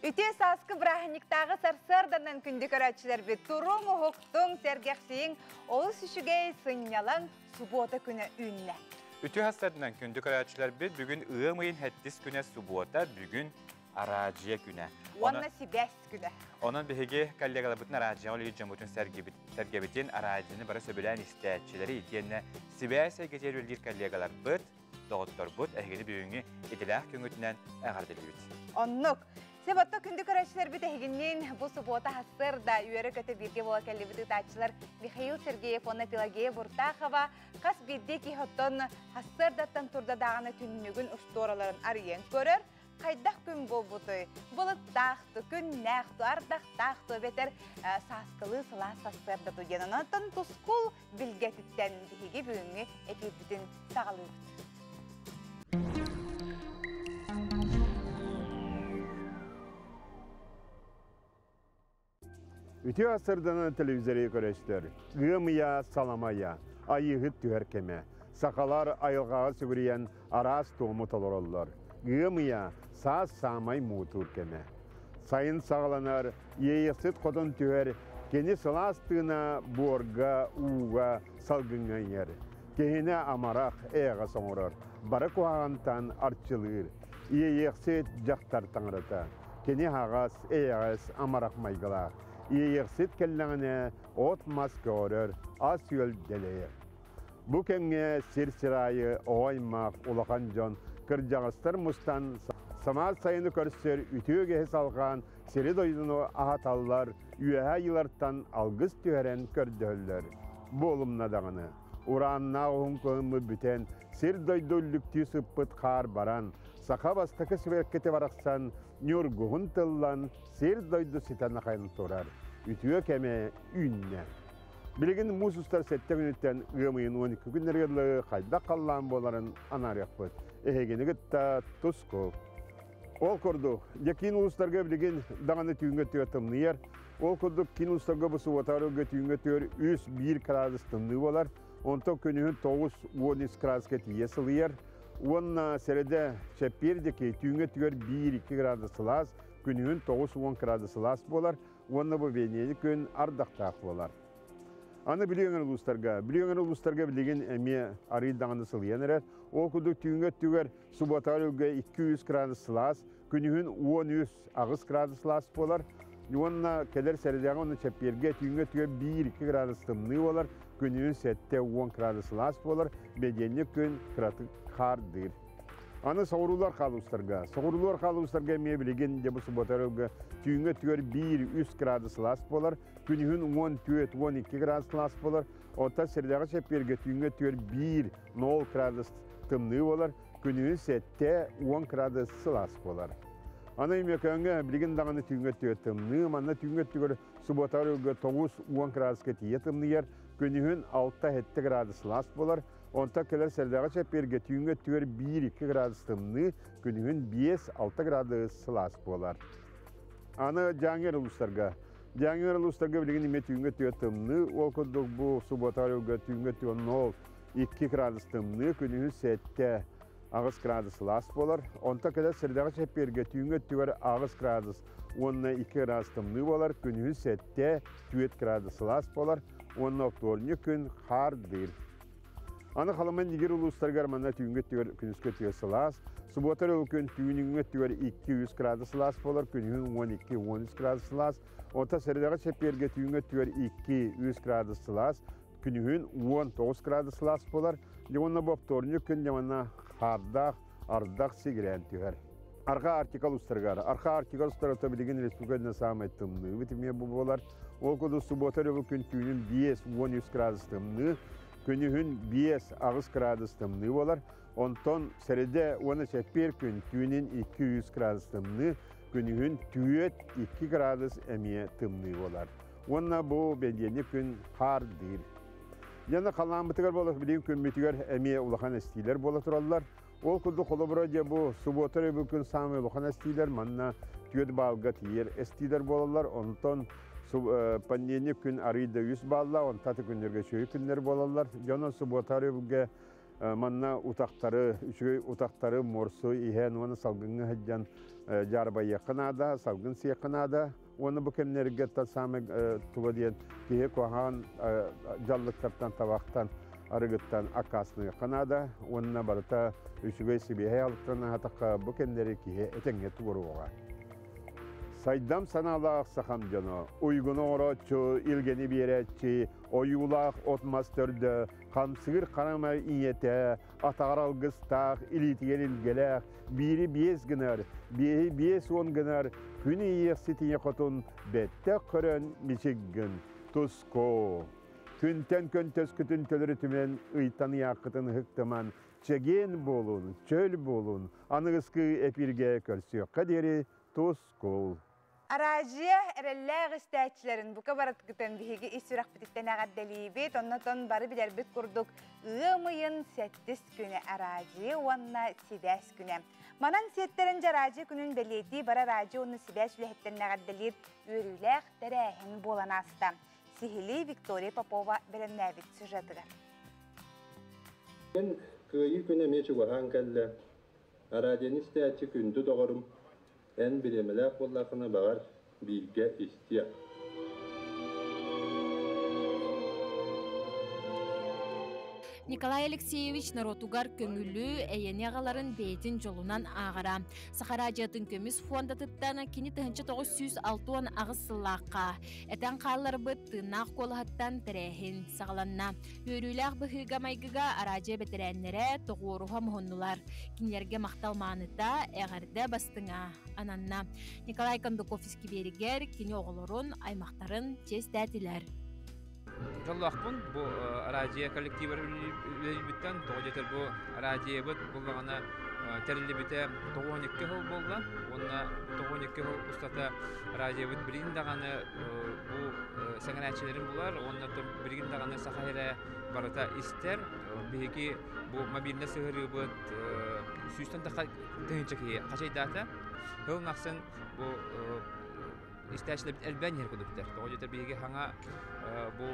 Үтүө сааскы бырааһынньыктааҕы сарсыарданан күндү көрөөччүлэрбит туруҥ, уһуктуҥ, сэргэхсийиҥ, олус үчүгэй сынньалаҥ субуота күнэ үүннэ. Үтүө сарсыарданан күндү көрөөччүлэрбит бүгүн ыам ыйын сэттис күнэ субуота, бүгүн араадьыйа күнэ. Уонна сибээс күнэ. Онон биһиги коллегаларбытын араадьыйаҕа үлэлиир дьоммутун сэргэбитин, араадьыйаны бары сөбүлээн истээччилэри итиэннэ сибээс эйгэтигэр үлэлиир коллегаларбыт, доҕотторбут эһигини бүгүҥҥү идэлээх күҥҥүтүнэн эҕэрдэлиибит. Оннук. Себотто күндү көрөөччүлэрбит эһигинниин бу субуота сарсыарда үөрэ-көтө бииргэ буола кэллибит ыытааччылар Михаил Сергеев уонна Пелагея Буртахова хас биирдии киһи оттон сарсыардаттан турда даҕаны түннүгүн устуораларын арыйан көрөр, хайдах күн буолбутуй? Былыттаахту, күннээхту, ардахтаахту эбэтэр сааскылыы сылаас сарсыардату диэн. Онон тускул билгэтиттэн биһиги бүгүҥҥү эпиирбитин саҕалыыбыт. Үтүө сырданан телевизоры көрөстөр. Ыам ыйа, салама ыйа, айыыһыт түһэр кэмэ. Сахалар айылҕаҕа сүгүрүйэн араас туому толороллор. Ыам ыйа саас саамай муутуур кэмэ. Сайын саҕаланар, иэйэхсит хотон түһэр, кини сылаас тыына буорга, ууга, салгыҥҥа иҥэр. Киһини амарах, эйэҕэс оҥорор, бары куһаҕантан арчылыыр. Иэйиэхсит дьахтар таҥарата. Кини аһаҕас, эйэҕэс, амарах майгылаах. Иэйиэхсит кэллэҕинэ от-мас көҕөрөр, ас-үөл дэлэйэр. Бу кэмҥэ сир-сир аайы оҕо аймах, улахан дьон, кырдьаҕастар мустан самаан сайыны көрсөр үтүө үгэһи салҕаан сири-дойдуну аһаталлар, үөһээ айыылартан алгыс түһэрэн көрдөһөллөр. Буолумна даҕаны. Урааннаах уһун кыһыммыт бүтэн, сир-дойду үллүктүү сыппыт хаар баран, саха бастакы сибэккитэ барахсан ньургуһун тыллан, сир-дойду ситэн ахайан турар. Үтүө кэмэ үүннэ. Билигин муус устар сэттэ күнүттэн ыам ыйын 12 күннэригэр дылы хайдах халлаан буоларын анаарыахпыт. Эһигини кытта туску. Ол курдук, дьэ киин улуустарга билигин даҕаны түүҥҥэ өттүгэр тымныйар. Ол курдук киин улуустарга бу субуотаҕар түүҥҥэ өттүгэр 3-1 градус тымныы буолар. Онтон күнүһүн 9-13 градуска тиийэ сылыйар. Уонна сэрэдэ чэппиэр диэки түүҥҥэ өттүгэр 1-2 градус сылаас, күнүһүн 9-10 градус сылаас буолар уонна бу бэниэни күн ардахтаах буолар. Аны Бүлүү өҥөр улуустарга, Бүлүү өҥөр улуустарга билигин эмиэ арыый даҕаны сылыйан эрэр. Ол курдук түүҥҥэ өттүгэр субуотаҕар өлгө 200 градус сылаас, күнүһүн 13-8 градус сылаас буолар. Уонна кэлэр сэрэдэҕэ уонна чэппиэргэ түүҥҥэ өттүгэр 1-2 градус тымныы буолар, күнүһүн 7-10 градус сылаас буолар, бэдиэнньик күн кыратык хаардыыр. Аны соҕуруулар хаалуустарга. Соҕуруулар хаалуустарга эмиэ билигин дьэ бу субуотарга түүҥҥэ өттүгэр 1-3 градус сылаас буолар, күнүһүн 14-12 градус сылаас буолар, оттон сирдээҕи чэппиэргэ түүҥҥэ өттүгэр 1-0 градус тымныы буолар, күнүһүн 7-10 градус сылаас буолар. Аны Өймөкөөҥҥө билигин даҕаны түүҥҥэ өттүгэр тымныы, манна түүҥҥэ өттүгэр субуотарга 9-10 градуска тиийэ тымныйар, күнүһүн 6-7 градус сылаас буолар, Онтон кэлэр сэрдэҕэ чэппиэргэ түүҥҥү өттүгэр 1-2 градус тымныы, күнүһүн 5-6 градус сылаас буолар. Аны Дьааҥы улуустарга. Дьааҥы улуустарга билигин эмиэ түүҥҥү өттүгэр тымныы, ол курдук бу субуота түүҥҥү өттүгэр 0-2 градус тымныы, күнүһүн 7 8 градус сылаас буолар. Онтон кэлэр сэрдэҕэ чэппиэргэ түүҥҥү өттүгэр 8 градус уонна 2 градус тымныы буолар, күнүһүн 7 4 градус сылаас буолар уонна оптуорунньук күн хаардыыр. Аны Халыма Нигер улуустарыгар манна түүҥҥү өттүгэр күнүскү өттүгэр сылаас, субуота өрөбүл күн түүнүҥҥү өттүгэр 2-3 градус сылаас буолар, күнүһүн 12-13 градус сылаас, онтон сэрэдэҕэ чэппиэргэ түүҥҥү өттүгэр 2-3 градус сылаас, күнүһүн 19 градус сылаас буолар. Дьэ уонна бу оптуорунньук күн дьэ манна хаардаах, ардах сигирээн түһэр. Арҕаа Арктика улуустарыгар. Арҕаа Арктика улуустарыгар билигин республикада саамай тымныыбыт эмиэ бу буолар. Ол курдук субуота өрөбүл күн түүнүн 5-13 градус тымныы, күнүһүн 5-8 градус тымныы буолар. Онтон сэрэдэ уонна чэппиэр күн түүнүн 2-3 градус тымныы, күнүһүн 4-2 градус эмиэ тымныы буолар. Уонна бу бэлиэни күн хаардыыр. Яна халааммытыгар буолар билигин күммүтүгэр эмиэ улахан эстиилэр буола тураллар. Ол курдук холобура дьэ бу субуота өрөбүл күн саамай улахан эстиилэр манна түөрт баалга тиийэр эстиилэр буолаллар. Онтон понедельник күн арыый да үс бааллаах, онтон аты күннэргэ үчүгэй күннэр буолаллар. Дьонон субуота өрөбүлгэ манна утахтары, үчүгэй утахтары морсу иһэн уонна салгыҥҥа сылдьан Дьаарбайыахха наада, салгын сиэххэ наада. Уонна бу кэмнэргэ саамай туга диэн киһи куһаҕан дьаллыктартан, табахтан, арыгыттан аккаастаныахха наада. Уонна барыта үчүгэй сибиэһэй алыктан аһатахха бу кэмнэри киһи этэҥҥэ туоруоҕа. Сайдам санаалаах сахам дьоно, уйгуну оҥорооччу, илгэни биэрээччи, ойуулаах от-мас төрдө, хамсыыр харамай ийэтэ, атаҕар алгыстаах, илиитигэр илгэлээх, биири биэс гынар, биэһи 50 гынар, күн ийиэхсит ийэ хотун бэттэх көрөн мичик гын, туску. Күнтэн көнтөскүтүн төлөрүтүмэн, ыйтан ыйааххытын ыһыктыман, чэгиэн буолун, чөл буолун, аныгыскы эпиргэ көрсүөххэ диэри тускул. Араадьыйа эрэллээх истээччилэрин бука барытгытын биһиги ис сүрэхпититтэн эҕэрдэлиибит. Оннотон бары билэрбит курдук ыам ыйын сэттис күнэ араадьыйа уонна сибээс күнэ. Манан сиэттэрэн дьараадьыйа күнүн бэлиэтии бары араадьыйа уонна сибээс үлэһиттэрин эҕэрдэлиир үөрүүлээх тэрээһин буолан ааста. Сиһилии Виктория Попова бэлэмнээбит сюжетыгар. Мен Кыайыы күнэ эмиэ чугаһаан кэллэ. Араадьыйаны истээччи күндү доҕорум, эн бириэмэлээх буоллаххына баҕар бииргэ истиэх. Николай Алексеевич норуотугар көҥүлү, эйэни аҕаларын бэйэтин дьолунан ааҕара. Саха радиотын көмүс фондатыттан кини 1968 сыллаахха этэн хаалларбыт тыыннаах куолаһыттан тэрээһин саҕаланна. Үөрүүлээх быһыыга-майгыга араадьыйа бэтэрээннэрэ тоҕуоруһа муһуннулар. Кинилэргэ махтал мааныта, эҕэрдэ бастыҥа ананна. Николай Кондаков искибиэригэр кини оҕолорун, аймахтарын чиэстээтилэр. Дьоллоохпун бу араадьыйа коллективар үлэлиирбиттэн, тоҕо диэтэр бу араадьыйабыт буллаҕына тэриллибитэ 92 сыл буолла уонна 92 сыл устата араадьыйабыт билигин даҕаны бу сэҥэрээччилэрин булар уонна билигин даҕаны саха сирэ барыта истэр. Биһиги бу мобильнай сыһыарыыбыт сүүстэн тахса тыһыынча киһи хачайдаата. Сыл ахсын бу истээччилэрбит элбээн иһэр курдуктар. Тоҕо диэтэр биһиги саҥа бу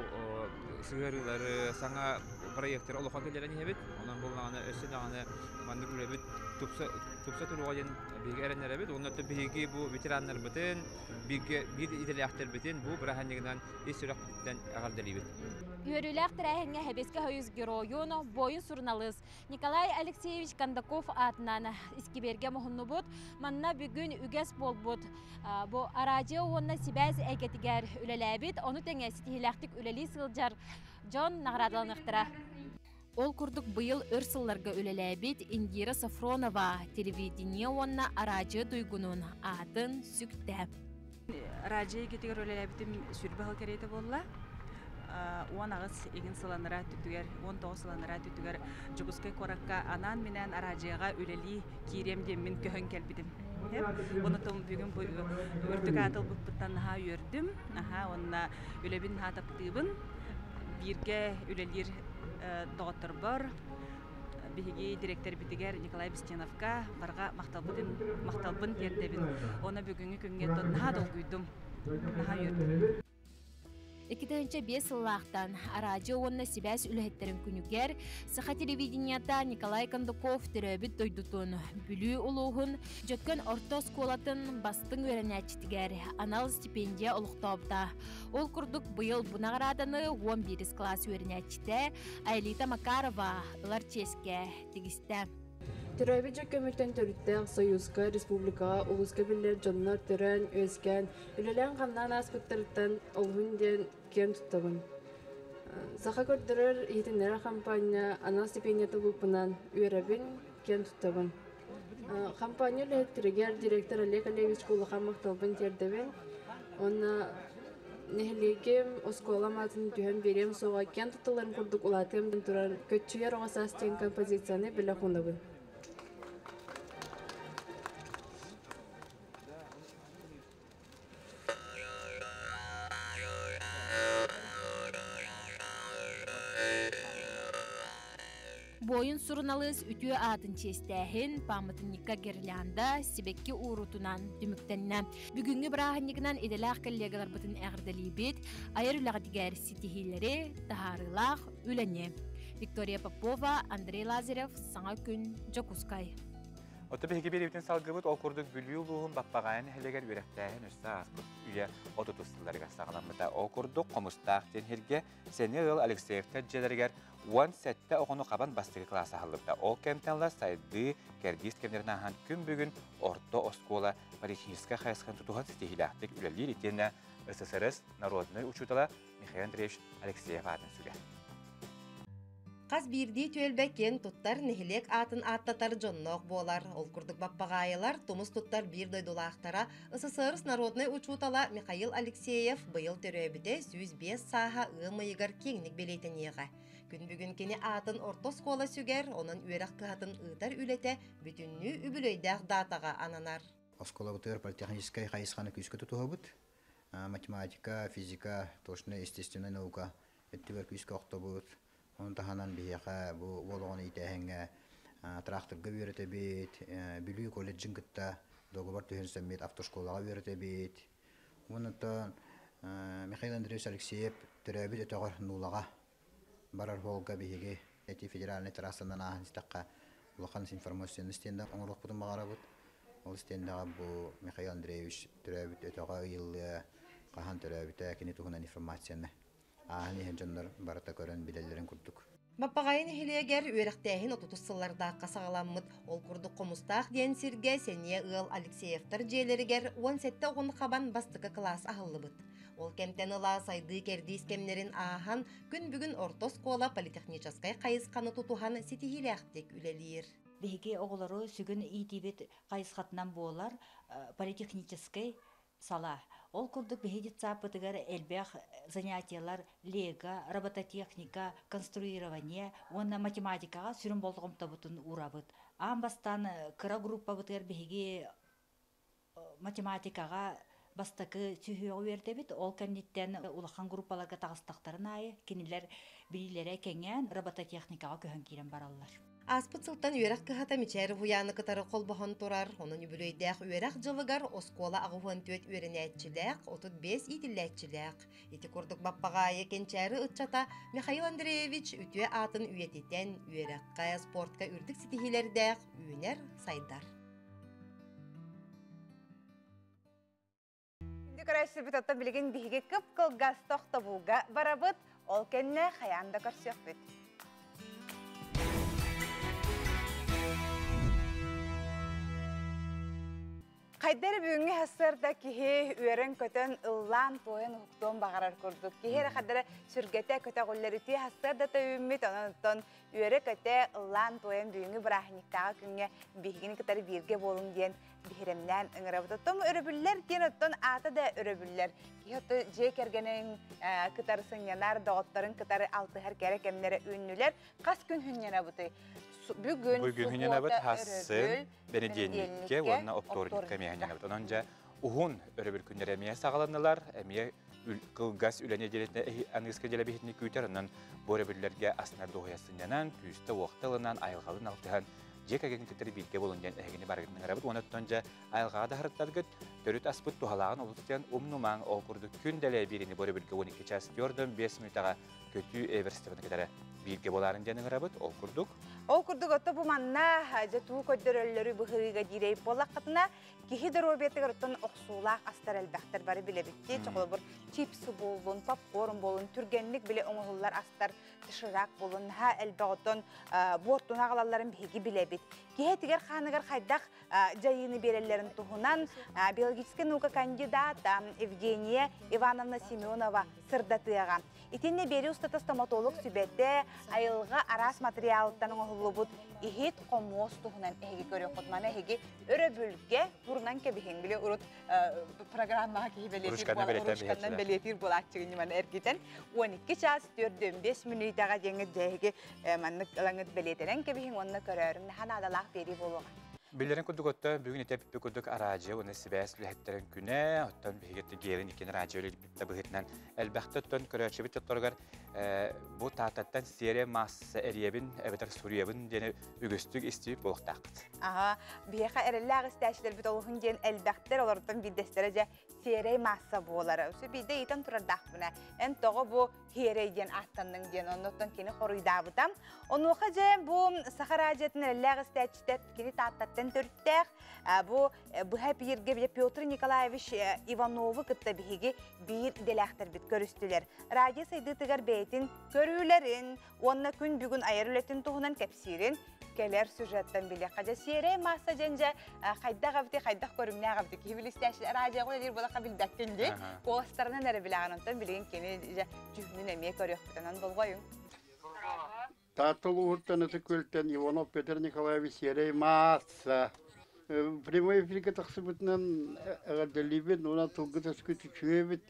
сыһыарыылары, саҥа проекттары олоххо киллэрэн иһэбит. Онон буоллаҕына өссө даҕаны маннык үлэбит тупса, тупса туруоҕа диэн биһиги эрэннэрэбит. Уонна биһиги бу ветераннарбытын, бииргэ биир идэлээхтэрбитин бу бырааһынньыгынан ис сүрэхпититтэн эҕэрдэлиибит. Үөрүүлээх тэрээһиҥҥэ Сэбиэскэй Союз геройун, буойун суруналыыс Николай Алексеевич Кондаков аатынан искибиэргэ муһуннубут. Манна бүгүн үгэс буолбут бу араадьыйа уонна сибээс эйгэтигэр үлэлээбит, ону тэҥэ ситиһиилээхтик үлэлии сылдьар дьон наҕараадаланыахтара. Ол курдук быйыл өр сылларга үлэлээбит Индира Софронова телевидение уонна араадьыйа туйгунун аатын сүктэ. Араадьыйа эйгэтигэр үлэлээбитим сүүрбэ сыл кэриэтэ буолла. 18 игин сыланара түтүгэр, 19 сыланара түтүгэр Дьокуускай куоракка анаан-минээн араадьыйаҕа үлэлии киириэм диэммин көһөн кэлбитим. Онутум бүгүн бу үрдүк ааты ылбыппыттан наһаа үөрдүм. Аха, уонна үлэбин наһаа таптыыбын. Бииргэ үлэлиир доҕотторбор, биһиги дириэктэрбитигэр Николай Бестеновка барҕа махталбытын махталбын тиэрдэбин. Уонна бүгүҥҥү күҥҥэ наһаа долгуйдум, наһаа үөрдүм. 2005 сыллаахтан араадьыйа уонна сибээс үлэһиттэрин күнүгэр Саха телевидениета Николай Кондаков төрөөбүт дойдутун Бүлүү улууһун Дьөккөн орто оскуолатын бастыҥ үөрэнээччитигэр анал стипендия олохтообута. Ол курдук быйыл бу наҕарааданы 11 кылаас үөрэнээччитэ Айлита Макарова ылар чиэскэ тигистэ. Төрөөбүт дьөккөмүттэн төрүттээх Союзка, республикаҕа, улууска биллэр дьоннор төрөөн, үөскээн, үлэлээн-хамнаан ааспыттарыттан олуһун диэн киэн туттабын. Саха көрдөрөр иһитиннэрэр хампаанньа анал стипендията ылбыппынан үөрэбин, киэн туттабын. Хампаанньа үлэһиттэригэр директор Олег Олеговичка улахан махталбын тиэрдэбин. Уонна нэһилиэгим, оскуолам аатын түһэн биэриэм суоҕа, киэн тутталларын курдук улаатыам диэн турар «Көччүйэр оҕо саас» диэн композицияны бэлэх уунабын. Буойун суруналыыс үтүө аатын чиэстээһин, пааматынньыкка гирлянда, сибэкки уурутунан түмүктэннэ. Бүгүҥҥү бырааһынньыгынан идэлээх коллегаларбытын эҕэрдэлиибит, айар үлэҕитигэр ситиһиилэри, таһаарыылаах үлэни. Виктория Попова, Андрей Лазарев, Саҥа күн, Дьокуускай. Отто биһиги биэриибитин салгыыбыт. Ол курдук Бүлүү улууһун Баппаҕаайын нэһилиэгэр үөрэхтээһин өссө ааспыт үйэ 30 сылларыгар саҕаламмыта. Ол курдук Хомустаах диэн сиргэ сэниэ ыал Алексеевтар дьиэлэригэр 17 оҕону хабан бастакы кылаас аһыллыбыта. Ол кэмтэн ыла сайдыы кэрдиис кэмнэрин ааһан күн бүгүн орто оскуола политехническай хайысханы тутуһан ситиһиилээхтик үлэлиир итиэннэ ССРС народнай учуутала Михаил Андреевич Алексеев аатын сүгэр. Хас биирдии түөлбэ киэн туттар нэһилиэк аатын ааттатар дьонноох буолар. Ол курдук баппаҕаайылар тумус туттар биир дойдулаахтара СССР народнай учуутала Михаил Алексеев быйыл төрөөбүтэ 105 сааһа ыам ыйыгар киэҥник бэлиэтэниэҕэ. Күн бүгүн кини аатын орто оскуола сүгэр, онон үөрэх кыһатын ыытар үлэтэ бүтүннүү үбүлүөйдээх даатаҕа ананар. Оскуолабытыгар политехническай хайысханы күүскэ тутуһабыт. Математика, физика, точно естественная наука өттүгэр күүскэ охтобут. Ону таһынан биһиэхэ бу уол оҕону иитээһиҥҥэ тракторга үөрэтэбит, Бүлүү колледжын кытта договор түһэрсэммит автошколаҕа үөрэтэбит. Уонна Михаил Андреевич Алексеев төрөөбүт өтөҕөр Нулаҕа барар суолга биһиги эти федеральнай трассанан ааһан истэххэ улахан информационный стенда оҥоруохпутун баҕарабыт. Ол стендэҕэ бу Михаил Андреевич төрөөбүт өтөҕө ыйыллыа, хаһан төрөөбүтэ, кини туһунан информацияны ааһан иһэн дьоннор барыта көрөн билэллэрин курдук. Баппаҕайы нэһилиэгэр үөрэхтээһин отутус сыллардаахха саҕаламмыт. Ол курдук Хомустаах диэн сиргэ сэниэ ыал Алексеевтар дьиэлэригэр 17 оҕону хабан бастакы кылаас аһыллыбыт. Ол кэмтэн ыла сайдыы кэрдиис кэмнэрин ааһан, күн бүгүн орто оскуола политехническай хайысханы тутуһан ситиһиилээхтик үлэлиир. Биһиги оҕолору сүгүн иитиибит хайысхатынан буолар политехническай салаа. Ол курдук биһиги детсаппытыгар элбэх занятиелар лего, робототехника, конструирование уонна математикаҕа сүрүн болҕомтобутун уурабыт. Аан бастаан кыра группабытыгар биһиги математикаҕа бастакы сүһүөҕү үөрдэбит. Ол кэнниттэн улахан группаларга таҕыстахтарын аайы кинилэр билиилэрэ кэҥээн робототехникаҕа көһөн киирэн бараллар. Ааспыт сылтан үөрэх кыһата Мичээр уһуйааны кытары холбоһон турар. Онон үбүлүөйдээх үөрэх дьылыгар оскуола 84 үөрэнээччилээх, 35 иитиллээччилээх. Ити курдук Баппаҕаайы кэнчээри ыччата Михаил Андреевич үтүө аатын үйэтитэн, үөрэххэ, спортка үрдүк ситиһиилэрдээх үүнэр, сайдар. Күндү көрөөччүлэрбит оттон билигин биһиги кып-кылгас тохтобулга барабыт, ол кэннэ хайаан да көрсүөхпүт. Хайда эрэ бүгүҥҥү сарсыарда киһи үөрэн-көтөн, ыллаан-туойан уһуктуон баҕарар курдук. Киһи эрэ хайда эрэ сүргэтэ көтөҕүллэр үтүө сарсыарда үүммүт, онон оттон үөрэ-көтө, ыллаан-туойан бүгүҥҥү бырааһынньыктааҕы күҥҥэ биһигини кытары бииргэ буолуҥ диэн биһирэмнээн ыҥырабыт. Оттон өрөбүллэр диэн оттон аата да өрөбүллэр. Киһи отто дьиэ кэргэнин кытары сынньанар, доҕотторун кытары алтыһар кэрэ кэмнэрэ үүннүлэр. Хас күн хүнньэнабытый? Бүгүн, Бүгүн хүнньэнабыт хассын, бэнидиэнньиккэ уонна оптуорунньукка эмиэ хүнньэнабыт. Онон дьэ уһун өрөбүл күннэрэ эмиэ саҕаланнылар, эмиэ кылгас үлэ нэдиэлэтинэ аныгыскы нэдиэлэ биһитини күүтэр. Онон бу өрөбүллэргэ астына дуоһуйа сынньанан, күүстэ-уохта ылынан, айылҕалыын алтыһан, дьиэ кэргэн кытары бииргэ буолун диэн эһигини барыгытын ыҥырабыт. Уонна оттон дьэ айылҕаҕа да һырыттаргыт, төрүт аспыт туһалааҕын олус диэн умнумаҥ. Ол курдук күн дэлэ биирини бу өрөбүлгэ 12 час 4 мүнүүтэҕэ көтүү Эверстеваны кытары бииргэ буоларын диэн ыҥырабыт. Ол курдук. Ол курдук отто бу манна дьэ туу көрдөрөллөрү быһырыыга диирэй буоллаххытына киһи доруобуйатыгар оттон охсуулаах астар элбэхтэр бары билэбитти. Чохолобур чипсы буоллун, попкорн буоллун, түргэнник биле оҥоһуллар астар доширак буоллун, наһаа элбэх оттон буортуну аҕалалларын биһиги билэбит. Киһи этигэр хааныгар хайдах дьайыыны биэрэллэрин туһунан биологическай наука кандидата Евгения Ивановна Семенова сырдатыаҕа. Итиннэ биэри устата стоматолог сүбэтэ, айылҕа араас материалыттан оҥоһуллубут иһит хомуос туһунан эһиги көрүөххүт. Маны эһиги өрөбүлгэ турунан кэбиһиҥ. Били урут программаҕа киһи бэлиэтиир ручканан бэлиэтиир буолааччыгын маны эргитэн 12 час 4-5 мүнүүтэҕэ диэҥҥит дьэ эһиги маннык ылаҥыт бэлиэтэнэн кэбиһиҥ уонна көрөөрүҥ наһаа наадалаах биэрии буолуоҕа. Билэрин курдук отто бүгүн ите бүппүт курдук араадьыйа уонна сибээс үлэһиттэрин күнэ, оттон биһиги гиэрин иккин араадьыйа үлэлиирбит быһыытынан элбэхтэ оттон көрөөччүбүт отторугар бу Тааттаттан сиэрэ маасса эрийэбин эбэтэр суруйабын диэни үгүстүк истибит буолуохтаахпыт. Аха, биһиэхэ эрэллээх истээччилэрбит олуһун диэн элбэхтэр, олортон биирдэстэрэ дьэ Сиэрэй Маасса буолар. Өссө биирдэ ыйытан турардаахпына, эн тоҕо бу Һиэрэй диэн ааттанныҥ диэн, оннуттан кини хоруйдаабыта. Онуоха дьэ бу Саха радиотын эрэллээх истээччитэ кини Тааттаттан төрүттээх, бу быһа эпииргэ Петр Николаевич Иванову кытта биһиги биир идэлээхтэрбит көрүстүлэр. Радио сайдыытыгар бэйэтин көрүүлэрин уонна күн бүгүн айар үлэтин туһунан кэпсиирин кэлэр сюжеттан билиэххэ. Дьэ сиэрэй маасса дьэн дьэ хайдах эбити, хайдах көрүҥнээх эбити киһи билистээччи радиоҕа үлэлиир буолахха билбэккин дии. Куоластарынан эрэ билэҕин, онтон билигин кини дьэ дьүһүнүн эмиэ көрүөхпүт, онон болҕойуҥ. Таатта улууһуттан Ытык Күөлтэн Иванов Петр Николаевич Сиэрэй Маасса прямой эфиргэ тахсыбытынан эҕэрдэлиибин уонна тылгыт өскүт үчүгэйбит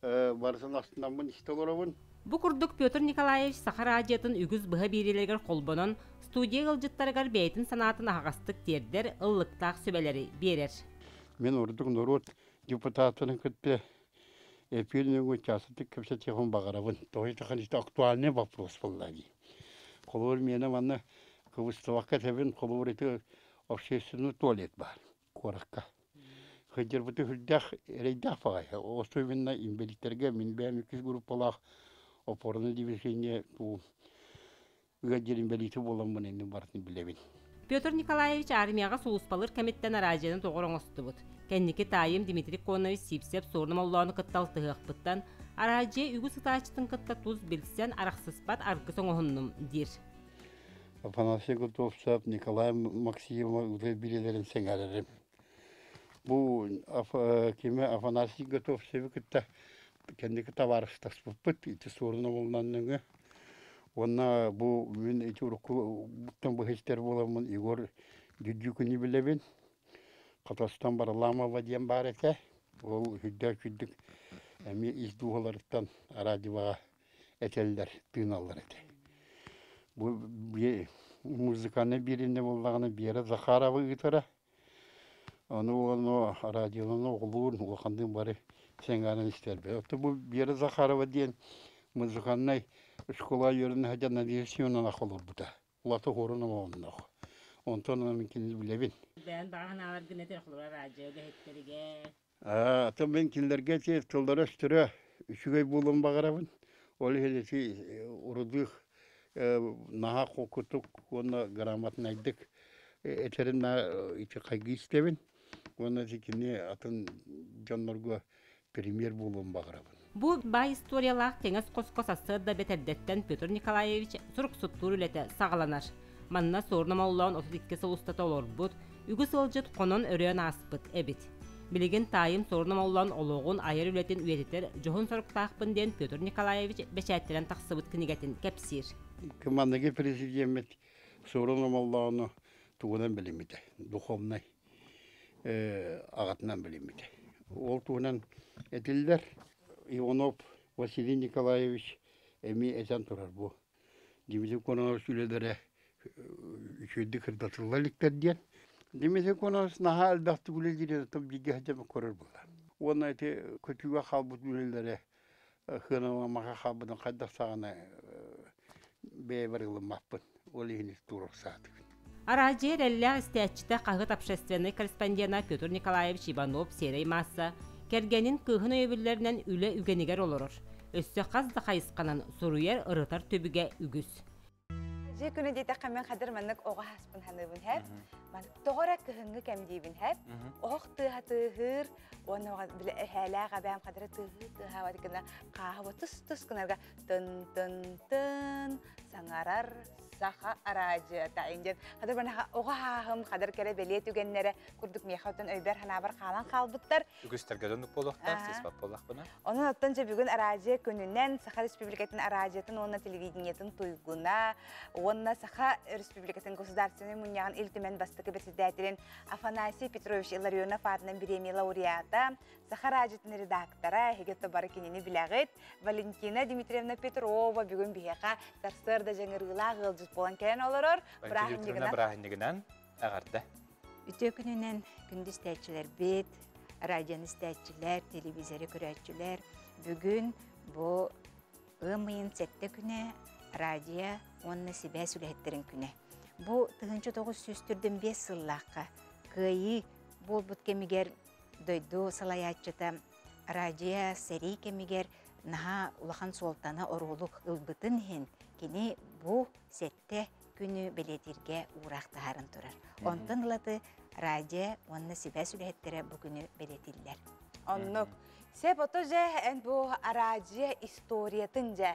барытын астынаммын истэ олоробун. Бу курдук Петр Николаевич Саха радиотын үгүс быһа биэриилэригэр холбонон, студия ыалдьыттарыгар бэйэтин санаатын аһаҕастык тиэрдэр, ыллыктаах сүбэлэри биэрэр. Мин ордук норуот депутаттарын кытта эфир нөҥүө чаастатык кэпсэтиэхпин баҕарабын. Тоҕо диэтэххинэ ити актуальный вопрос буолла дии. Холобур, миэнэ манна кыбыстыбакка этэбин, холобур, ити общественный туалет баар куоракка. Сылдьарбыты сүрдээх эрэйдээх баҕайы. Особенно инбэлииттэргэ мин бэйэм иккис группалаах опорное движение бу ыалдьар инбэлиити буоламмын иннин барытын билэбин. Петр Николаевич армияҕа сулууспалыыр кэмиттэн араадьыйаны тоҕор оҥостубут. Кэнники таайым Дмитрий Конович Сивцев суорун омоллоону кытта алтыһыахпыттан, араадьыйа үгүс ытааччытын кытта тус билсэн, арахсыспат аргыс оҥоһуннум, диир. Афанасий Готовцев, Николай Максимов үлэ билэлэрин сэҥээрэрим. Бу кими Афанасий Готовцевы кытта кэнники табаарыстаспыппыт ити суорун омоллоон Уонна бу мин ити урукку буттан быһа буоламмын Егор Дюдюкуну билэбин. Хатастан Бараламова диэн баар этэ. Ол үрдээх үрдүк эмиэ ис дууһаларыттан радиоҕа этэллэр, тыыналлар этэ. Бу музыкальнай биэриинэ буоллаҕына Вера Захарова ыытара. Ону ону радионан оҕолуун улаханныын бары сэҥээрэн истэрбит. Оттон бу Вера Захарова диэн музыкальнай школа үөрэнэ сылдьан Надежда Семеновна холорбута. Улата уһуурун оҥоһуннох. Онтон мин кинини билэбин. Бэйэн баҕа санааларгын этэр холобура радио үлэһиттэригэр. Атын мин кинилэргэ ити тыллара-өстөрө үчүгэй буолуон баҕарабын. Ол иһин ити урудух наһаа холкутук уонна грамотнайдык этэрин ити хайгыы истэбин. Уонна ити кини атын дьоннорго премьер буолуон баҕарабын. Бу баай историялаах кэҥэс хоско сарсыарда бэтэрдэттэн Петр Николаевич суруксуттуур үлэтэ саҕаланар. Манна суорун омоллоон 32 сыл устата олорбут, үгүс ыалдьыт хонон-өрөөн ааспыт эбит. Билигин таайым суорун омоллоон олоҕун, айар үлэтин үйэтитэр дьоһун соруктаахпын диэн Петр Николаевич бэчээттэнэн тахсыбыт кинигэтин кэпсиир. Манныгы президеммит суорун омоллоону тугунан билиммитэ, духовнай аҕатынан билиммитэ. Ол туһунан этиллэр Иванов Василий Николаевич эмиэ этэн турар бу Дмитрий Кононович үлэлэрэ үчүгэйдик сырдатылла иликтэр диэн. Дмитрий Кононович наһаа элбэхтик үлэлиир бииргэ сылдьан көрөр буолла. Уонна ити көтүүгэ хаалбыт үлэлэрэ сыаналаммакка хаалбытын хайдах саҕана бэйэбэр ылыммаппын. Ол иһин туруорсаатыбын. Араадьыйа эрэллээх истээччитэ хаһыат общественнай корреспондена Петр Николаевич Иванов сиэрэй маасса кэргэнин кыыһын өйөбүллэринэн үлэ үгэнигэр олорор. Өссө хас да хайысханан суруйар, ырытар түбүгэ үгүс. Дьиэ күнэ диэтэххэ мен хадыр маннык оҕо хаспын ханыыбын һэр. Тоҕо эрэ кыһыҥҥы кэм диибин һэр. Оһох тыаһа тыаһыыр, уонна бile эһээлээх эбээм хадыра тыаһыы тыаһаабат гына хааһы тус-тус гынарга тын-тын-тын саҥарар саха араадьыйата диэн хадыр манаха оҕо хааһым хадыр кэрэ бэлиэ түгэннэрэ курдук миэхэ оттон өйбөр ханаабар хаалан хаалбыттар. Үгүстэргэ доннук буолуохтаах, сыыспат буоллахпына. Онон оттон дьэ бүгүн араадьыйа күнүнэн Саха Республикатын араадьыйатын уонна телевидениетын туйгуна уонна Саха Республикатын Государственнай мунньаҕын Ил Түмэн бастакы председателин Афанасий Петрович Илларионов аатынан бириэмийэ лауреата, Саха араадьыйатын редактора, эһиги бары кинини билэҕит, Валентина Дмитриевна Петрова бүгүн биһиэхэ сарсыарда дьаҥырыылаах ыалдьыт буолан кэлэн олорор. Бырааһынньыгынан бырааһынньыгынан эҕэрдэ. Үтүө күнүнэн күндү истээччилэрбит, радионы истээччилэр, телевизоры көрөөччүлэр. Бүгүн бу ыам ыйын сэттэ күнэ радио уонна сибээс үлэһиттэрин күнэ. Бу 1945 сыллаахха кыайыы буолбут кэмигэр дойду салайааччыта радио сэрии кэмигэр наһаа улахан суолтаны оруолу ылбытын иһин кини бу сэттэ күнү бэлиэтииргэ уураах таһааран турар. Онтон ылаты радио уонна сибээс үлэһиттэрэ бу күнү бэлиэтииллэр. Оннук. Сеп ото же эн бу араадьыйа историятын же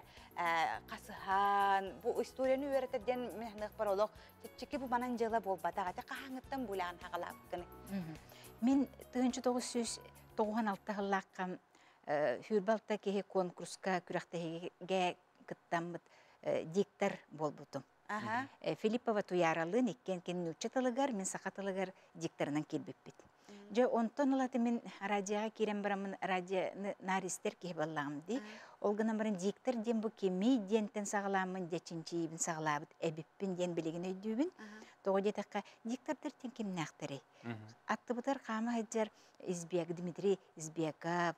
хасыһан бу историяны үөрэтэр диэн мин олох чэпчэки бу манан дьыала буолбатах ате хаһааҥҥыттан булаан хагалаабыккыны. Мин 1996 сыллаахха Хүрбалта киһи конкурска күрэхтэһиигэ кыттаммыт диктор буолбутум. Филиппова Туяралыын иккиэн кини нуучча тылыгар, мин саха тылыгар дикторынан киирбиппит. Дьэ, онтон ылаты мин радиоҕа киирэн бараммын радионы наар истэр киһи буоллаҕым дии. Ол гынан баран диктор диэн бу кимий диэнтэн саҕалааммын дьэ чинчийиибин саҕалаабыт эбиппин диэн билигин өйдүүбүн. Тоҕо диэтэххэ, диктордар диэн кимнээхтэрий? Аттыбытыгар хаама сылдьар Избек Дмитрий Избеков,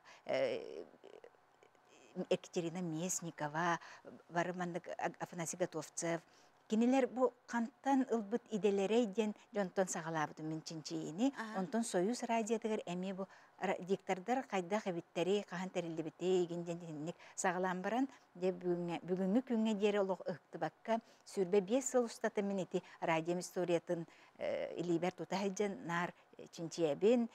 Екатерина Местникова, бары маннык Афанасий Готовцев кинилэр бу хантан ылбыт идэлэрэй диэн дьонтон саҕалаабытым мин чинчийиини. Онтон Союз радиотыгар эмиэ бу диктордар хайдах эбиттэри, хаһан тэриллибити игин диэн итинник саҕалаан баран, дьэ бүгүҥҥү күҥҥэ диэри олох ыһыктыбакка 25 сыл устата мин ити радиом историятын илиибэр тута сылдьан наар чинчийэбин,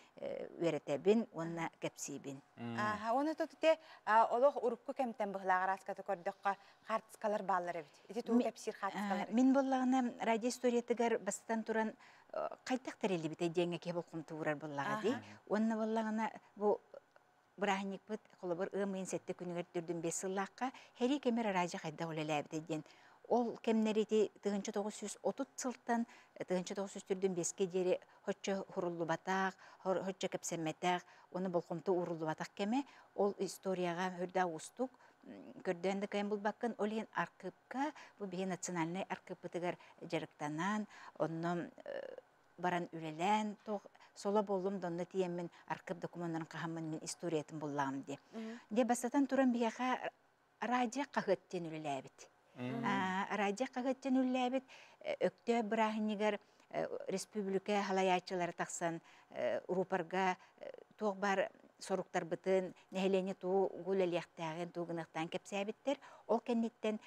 үөрэтэбин уонна кэпсиибин. Аха, оны тутute олох урукку кэмтэн быһылаах араската көрдөххө хаартыскалар бааллар эбит. Ити тугу кэпсиир хаартыскалар? Мин буоллаҕына радио историятыгар бастатан туран хайдах тэриллибитэ диэҥҥэ киһи болҕомто уурар буоллаҕа дии. Уонна буоллаҕына бу бырааһынньыкпыт холобур ыам ыйын сэттэ күнүгэр төрдүн биэс сыллаахха һэрии кэмэр радио хайдах үлэлээбитэ диэн ол кэмнэрити 1930 сылтан 1945-ке диэри хоччо хуруллубатах, хоччо кэпсэммэтэх, уонна болҕомто ууруллубатах кэмэ ол историяҕа үрдэ уустук көрдөөн да кыайан булбаккын. Ол иһин архыыпка бу биһи национальнай архыыппытыгар дьарыктанан, онно баран үлэлээн туох соло боллум донно тиийэммин архыып докумуоннарын хаһаммын мин историятын буллаҕым дии. Дьэ бастатан туран биһиэхэ радио хаһыат диэн үлэлээбит. Радио хаһыат диэн үлэлээбит Өктөөп бырааһынньыгар республика халайааччылара тахсан рупорга туох баар соруктарбытын, нэһилиэнньэ туу үлэлиэхтээҕин, туу гыныахтааҕын кэпсээбиттэр. Ол кэнниттэн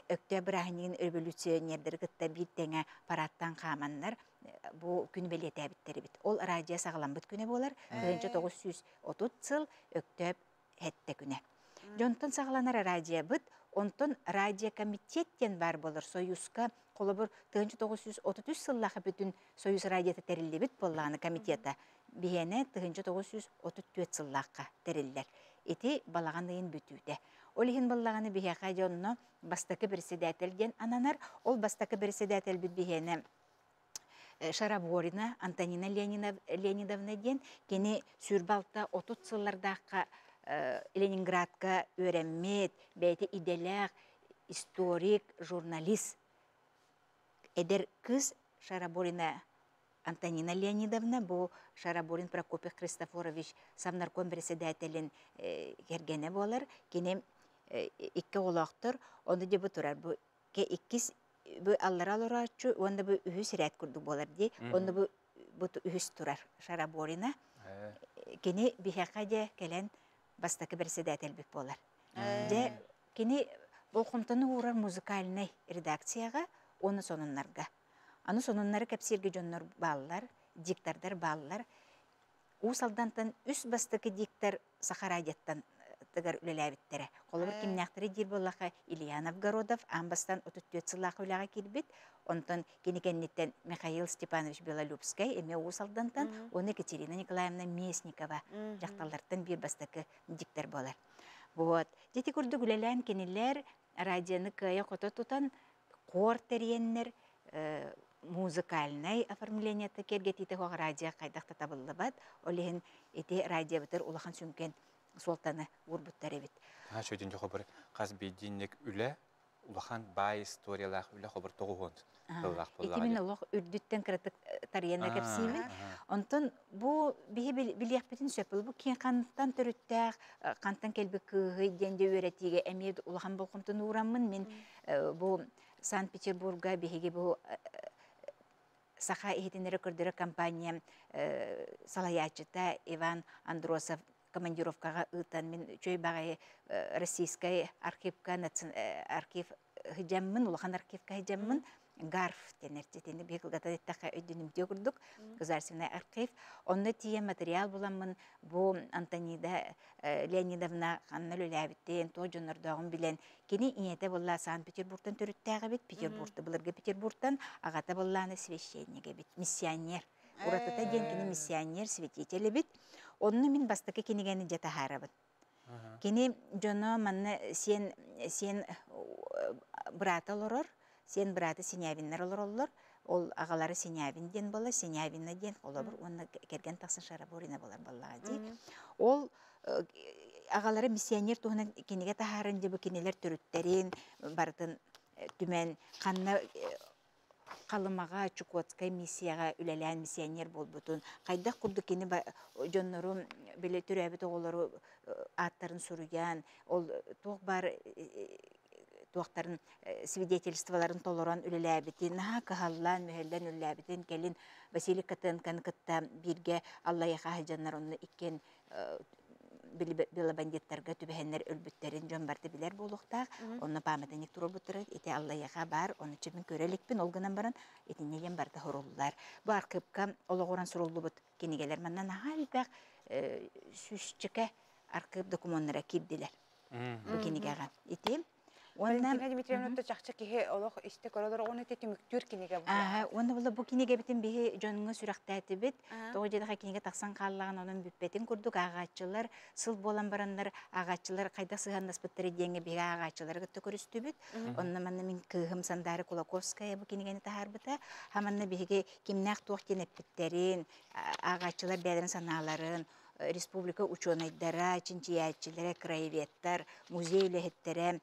Өктөөп бырааһынньыгын революционердары кытта биир тэҥэ парадтаан хааманнар бу күн бэлиэтээбиттэр эбит. Ол радио саҕаламмыт күнэ буолар. 1930 сыл Өктөөп сэттэ күнэ. Дьонтон саҕаланар радиобыт, онтон радиокомитет диэн баар буолар Союзка холобур 1933 сыллаах бүтүн Союз радиота тэриллибит буоллаҕына комитета биһиэнэ 1934 сыллаахха тэриллэр. Ити балаҕан ыйын бүтүүтэ. Ол иһин буоллаҕына биһиэхэ дьонно бастакы председатель диэн ананар. Ол бастакы председательбит биһиэнэ Шараборина Антонина Леонидовна диэн кини сүүрбэ алта отут сыллардаахха Ленинградка үөрэммит, бэйэтэ идэлээх историк, журналист эдэр кыыс Шараборина Антонина Леонидовна бу Шараборин Прокопий Христофорович Совнарком председателин кэргэнэ буолар. Кини икки оҕолоохтор, ону дьэ бу турар бу иккис бу аллара олорооччу уонна бу үһүс ирээт курдук буолар дии. Онно бу бу үһүс турар Шараборина. Кини биһиэхэ дьэ кэлэн бастакы председательбит буолар. Дьэ кини болҕомтону уурар музыкальнай редакцияҕа уонна сонуннарга. Аны сонуннары кэпсииргэ дьоннор бааллар, диктордар бааллар. Уус Алдантан үс бастакы диктор Саха радиоттан тыгар үлэлээбиттэрэ. Холобур кимнээхтэри диир буоллахха Илья Новгородов аан бастаан 34 сыллаах үлэҕэ киирбит. Онтон кини кэнниттэн Михаил Степанович Белолюбскай эмиэ Уус Алдантан уонна Екатерина Николаевна Местникова дьахталлартан биир бастакы диктор буолар. Вот. Дьэ курдук үлэлээн кинилэр радионы кыайа-хото тутан хор тэрийэннэр музыкальнай оформлениета киэргэтиитэ суох радио хайдах да табыллыбат. Ол иһин ити радиобытыр улахан сүҥкэн суолтаны уурбуттар эбит. Чөйдүн хобор хас биирдиинник үлэ улахан баай историялаах үлэ хобор тоҕуһуон тыллаах Ити мин олох үрдүттэн кыратык тарыйан кэпсиибин. Онтон бу биһи билиэхпитин сөп. Бу киин хантан төрүттээх, хантан кэлбит кыыһый диэн де үөрэтиигэ эмиэ улахан болҕомтону уураммын мин бу Санкт-Петербурга биһиги бу Саха иһитиннэрэ көрдөрөр компания салайааччыта Иван Андросов командировкаҕа ыытан мин үчүгэй баҕайы российскай архивка архив сыдьаммын, улахан архивка сыдьаммын ГАРФ диэн итини биһи кылгатан эттэххэ өйдөнүмтүө курдук государственный архив. Онно тиийэн материал буламмын бу Антонида Леонидовна ханна үлэлээбитин, туох дьоннордооҕун билэн, кини ийэтэ буолла Санкт-Петербургтан төрүттээх эбит, Петербургта былыргы Петербургтан, аҕата буоллааны священник эбит, миссионер. Уратыта диэн кини миссионер, святитель эбит. Онно мин бастакы кинигэни дьэ таһаарабын. Кини дьоно манна сиэн сиэн быраата олорор, сиэн быраата Синявиннар олороллор. Ол аҕалара Синявин диэн буолар, Синявина диэн холобур уонна кэргэн тахсан Шараборина буолар буоллаҕа дии. Ол аҕалара миссионер туһунан кинигэ таһааран дьэ бу кинилэр төрүттэрин барытын түмэн ханна Халымаҕа Чукотскай миссияҕа үлэлээн миссионер буолбутун, хайдах курдук кини дьоннору били төрөөбүт оҕолору ааттарын суруйан, ол туох баар туохтарын свидетельстволарын толорон үлэлээбитин, наһаа кыһаллан, мүһэллэн үлэлээбитин, кэлин Василий Котенконы кытта бииргэ Аллайыаха сылдьаннар онно иккиэн белобандиттарга түбэһэннэр өлбүттэрин дьон барыта билэр буолуохтаах. Онно пааматынньык туруорбуттара ити Аллайыаха баар, ону чэ мин көрө иликпин, ол гынан баран итиннэ диэн барыта суруллар. Бу архыыпка олоҕуран суруллубут кинигэлэр манна наһаа элбэх сүүсчэкэ архыып докумуоннара киирдилэр бу кинигэҕэ. Ити Уонна Валентина Дмитриевна чахчы киһи олох истэ көрө олорор уонна ити түмүктүүр кинигэ буолар. Уонна була бу кинигэбитин биһи дьоҥҥо сүрэхтээтибит. Тоҕо диэтэххэ кинигэ тахсан хааллаҕын онон бүппэтин курдук ааҕааччылар сыл буолан бараннар ааҕааччылар хайдах сыһыаннаспыттара диэҥҥэ биһиги ааҕааччылары кытта көрүстүбүт. Онно манна мин кыыһым Сандаара Кулаковская бу кинигэни таһаарбыта. Ха манна биһиги кимнээх туох диэн эппиттэрин, ааҕааччылар бэйэлэрин санааларын, республика учуонайдара, чинчийээччилэрэ, краеведтар, музей үлэһиттэрэ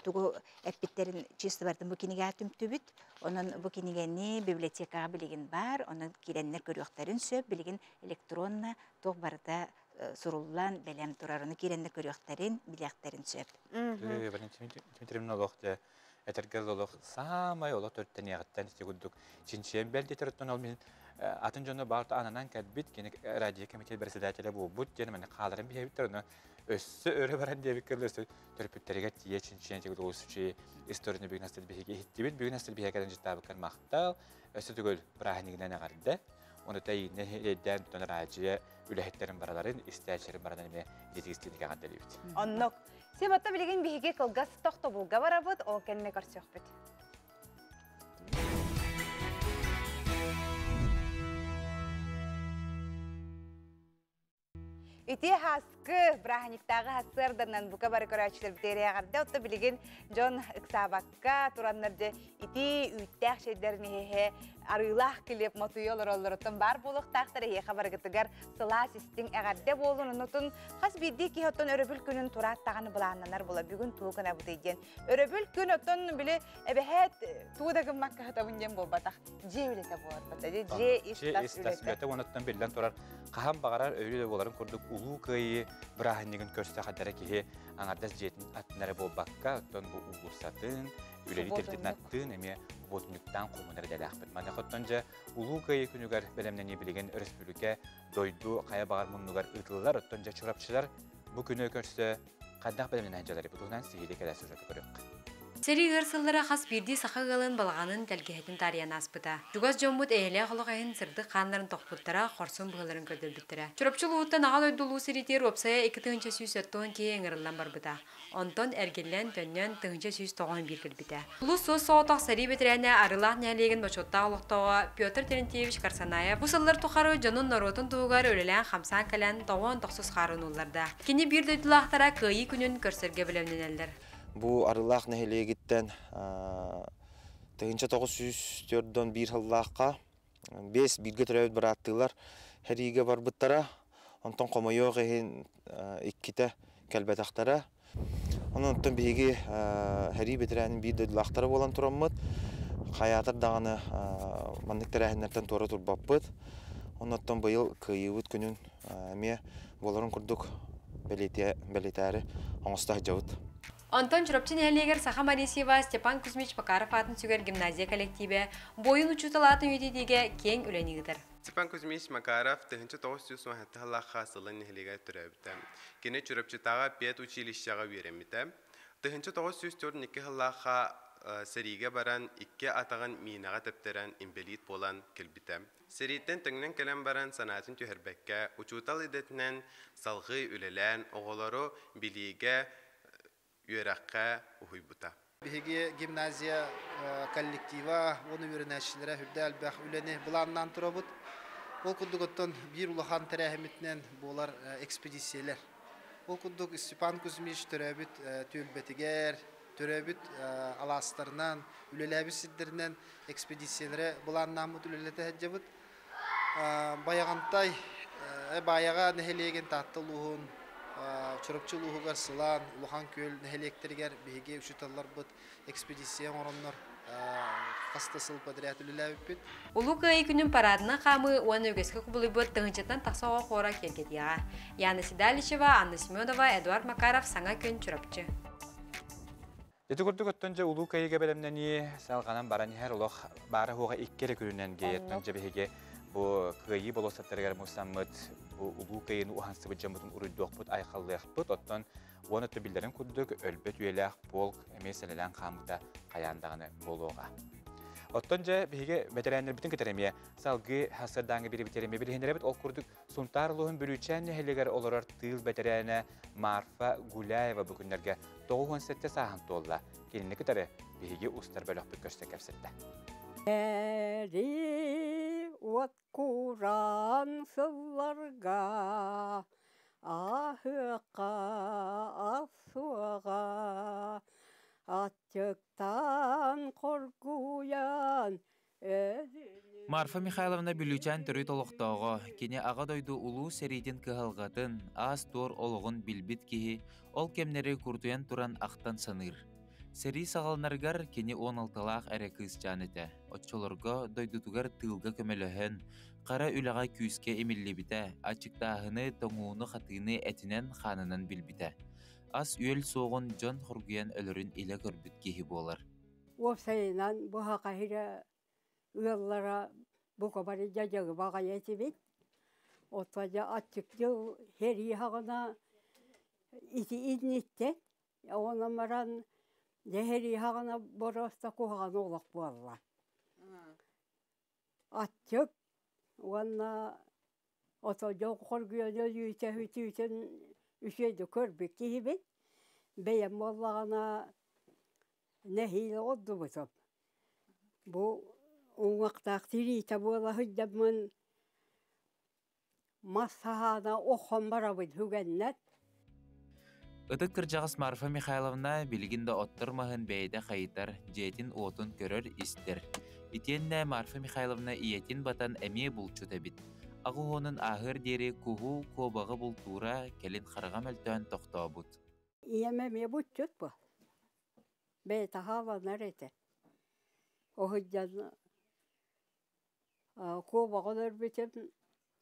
тугу эппиттэрин чисто бардым бу кинигэҕэ түмтүбүт. Онон бу кинигэни библиотекаҕа билигин баар, онон киирэннэр көрүөхтэрин сөп. Билигин электронно туох барыта суруллан бэлэм турар. Ону киирэннэр көрүөхтэрин, билиэхтэрин сөп. Валентина Дмитриевна олох дьэ этэргэ олох саамай олох төрүттэниэҕиттэн ити курдук чинчийэн бэлдэтэр оттон ол мин атын дьоно баар ананан кэлбит кини радио комитет председателэ буолбут диэн маны хааларын биһэбиттэр ону өссө өрө баран диэбиккэ өссө төрөппүттэригэр тиийэ чинчийэн тигил олус үчүгэй историяны бүгүн астыл биһиги иһиттибит бүгүн астыл биһиги кэлэн дьыттаабыккар махтал өссө түгөл бырааһынньыгынан эҕэрдэ ону тэйиинэ эйдээн тутан радио үлэһиттерин бараларын истээччилэрин баранан эмиэ итигистиник эҕэрдэлиибит. Оннук. Сиботта билигин биһиги кылгас тохтобулга барабыт, ол кэннэ көрсүөхпүт. Ити хаскы бырааһынньыктааҕы хассыарданан бука бары көрөөччүлэр бүтээрэҕэрдэ отто билигин дьон ыксаабакка тураннар дьэ ити үүттээх чэйдэрин иһэ арыылаах килиэп мотуйа олороллоруттан баар буолуохтаахтар эһиэхэ барыгытыгар сылаас истиҥ эҕэрдэ буолун онутун хас биирдии киһи оттон өрөбүл күнүн тураат даҕаны былааннанар була бүгүн тугу гынабытый диэн өрөбүл күн оттон били эбэһээт тугу да гыммакка сытабын диэн буолбатах дьиэ үлэтэ буолар дьиэ ис тас үлэтэ уонуттан биллэн турар хаһан баҕарар өрүү да буоларын курдук улуу кыайыы бырааһынньыгын көрсө хадара киһи аҥардас дьиэтин аттын эрэ буолбакка оттон бу уулуссатын үлэли тэрилтэтин аттыын эмиэ уотунньуктаан хомунар идэлээхпит. Маныаха оттон дьэ Улуу Кыайыы күнүгэр бэлэмнэнии билигин өрөспүүбүлүкэ дойду хайа баҕар муннугар ыытыллар. Оттон дьэ чурапчылар бу күнү көрсө хайдах бэлэмнэнэн дьалары бу туһунан сиһилии кэлэр сюжеты көрүөххэ. Сэрии ыар сыллара хас биирдии саха ыалын балаҕанын тэлгэһэтин таарыйан ааспыта. Чугас дьоммут эйэлээх олох иһин сырдык хааннарын тохпуттара, хорсун быһыыларын көрдөрбүттэрэ. Чурапчы улууһуттан Аҕа дойду улуу сэриитигэр уопсайа 2140 киһи ыҥырыллан барбыта. Онтон эргиллэн, төннөн, 1191 кэлбитэ. Улуус суос-соҕотох сэрии бэтэрээнэ Арыылаах нэһилиэгин бочуоттаах олохтооҕо Петр Терентьевич Карсанаев бу сыллар тухары дьонун-норуотун туһугар үлэлээн-хамсаан кэлэн, тоҕуон тохсус хаарын уулларда. Кини биир дойдулаахтара Кыайыы күнүн көрсөргө бэлэмнэнэллэр. Бу Арыылаах нэһилиэгиттэн 1941 сыллаахха биэс бииргэ төрөөбүт бырааттыылар сэриигэ барбыттара. Онтон хомойуох иһин иккитэ кэлбэтэхтэрэ. Онон оттон биһиги сэрии бэтэрээнин биир дойдулаахтара буолан тураммыт, хайаатар даҕаны маннык тэрээһиннэртэн туора турбаппыт. Оннуттан быйыл Кыайыыбыт күнүн эмиэ буоларын курдук бэлиэтээри оҥосто сылдьабыт. Онтон Чурапчы нэһилиэгэр Саха Марисьева Степан Кузьмич Макаров аатын сүгэр гимназия кэлэктиибэ буойун учуутал аатын үйэтитиигэ киэҥ үлэни ыытар. Степан Кузьмич Макаров 1917 сыллаахха Сылын нэһилиэгэр төрөөбүтэ. Кини Чурапчытааҕы педучилищеҕа үөрэммитэ. 1942 сыллаахха сэриигэ баран икки атаҕын миинэҕэ тэптэрэн инбэлиит буолан кэлбитэ. Сэрииттэн төҥнөн кэлэн баран санаатын түһэрбэккэ, учуутал идэтинэн салҕыы үлэлээн, оҕолору билиигэ, үөрэххэ уһуйбута. Биһиги гимназия коллектива уонна үөрэнээччилэрэ үрдэ элбэх үлэни былааннаан турабыт. Ол курдук оттон биир улахан тэрээһиммитинэн буолар экспедициялар. Ол курдук Степан Кузьмич төрөөбүт түөлбэтигэр, төрөөбүт алаастарынан, үлэлээбит сирдэринэн экспедициялары былааннааммыт үлэлэтэ сылдьабыт. Байаҕантай Баайаҕа нэһилиэгин Таатта улууһун Чурапчы улууһугар Сылаан, Улахан Күөл нэһилиэктэригэр биһиги учууталларбыт экспедиция оҥороннор хас да сыл подряд үлэлээбиппит. Улуу Кыайыы күнүн парадынан хаамыы уонна үгэскэ кубулуйбут тыһыынчаттан тахса оҕо хора киэргэтиэҕэ. Яна Седалищева, Анна Семенова, Эдуард Макаров, Саҥа күн, Чурапчы. Ити курдук оттон дьэ Улуу Кыайыыга бэлэмнэнии салҕанан баран иһэр олох баара-суоҕа икки эрэ күнүнэн гееттон дьэ биһиги бу Кыайыы болуоссаттарыгар мустаммыт бу Улуу Кыайыыны уһансыбыт дьоммутун уруйдуохпут, айхаллыахпыт. Оттон уон өттө биллэрин курдук өлбөт үйэлээх полк эмиэ сэлэлээн хааммыта хайаан даҕаны буолуоҕа. Оттон дьэ биһиги бэтэрээннэрбитин кытары эмиэ салгыы сарсыардааҥҥы биэриибитигэр эмиэ билиһиннэрэбит. Ол курдук Сунтаар улууһун Бүлүүчээн нэһилиэгэр олорор тыыл бэтэрээнэ Марфа Гуляева бу күннэргэ 97 сааһын туолла. Кинини кытары биһиги устар бөлөхпүт көрсө кэпсэттэ. Эри уот кураан сылларга аһыахха суоҕа аччыктаан хоргуйан Марфа Михайловна Бүлүүчээн төрүт олохтооҕо, кини Аҕа дойду Улуу сэриитин кыһалҕатын, аас-туор олоҕун билбит киһи, ол кэмнэри курутуйан туран ахтан саныыр. Сэрии саҕаланарыгар кини 16-лаах эрэ кыысчаан этэ. Оччолорго дойдутугар тыылга көмөлөһөн, хара үлэҕэ күүскэ имиллибитэ, аччыктааһыны, тоҥууну-хатыыны этинэн-хаанынан билбитэ. Ас-үөл суоҕун дьон хоргуйан өлөрүн илэ көрбүт киһи буолар. Уопсайынан бу саха сирэ ыаллара бука бары дьадьаҥы баҕайы этибит. Оттон дьэ аччык дьыл сэрии саҕана ити инниттэн онон баран дьэ сэрии саҕана боруоста куһаҕан олох буолла. Аччык уонна ото дьол хоргуйан өлүүтэ үтүүтүн үчүгэйдик көрбүт киһибит. Бэйэм буоллаҕына нэһиилэ ордубутум. Бу уҥуохтаах тириитэ буола сылдьаммын мас саһаана охсон барабын үгэннэр. Ытык кырдьаҕас Марфа Михайловна билигин да оттор маһын бэйэтэ хайытар, дьиэтин-уотун көрөр-истэр. Итиэннэ Марфа Михайловна ийэтин батан эмиэ булчут эбит. Аҕыс уонун ааһыар диэри куһу, куобаҕы бултуура, кэлин хараҕа мөлтөөн тохтообут. Ийэм эмиэ булчут буол. Бэйэтэ хааланар этэ. Оһуйдан куобаҕы өлөрбүтүм,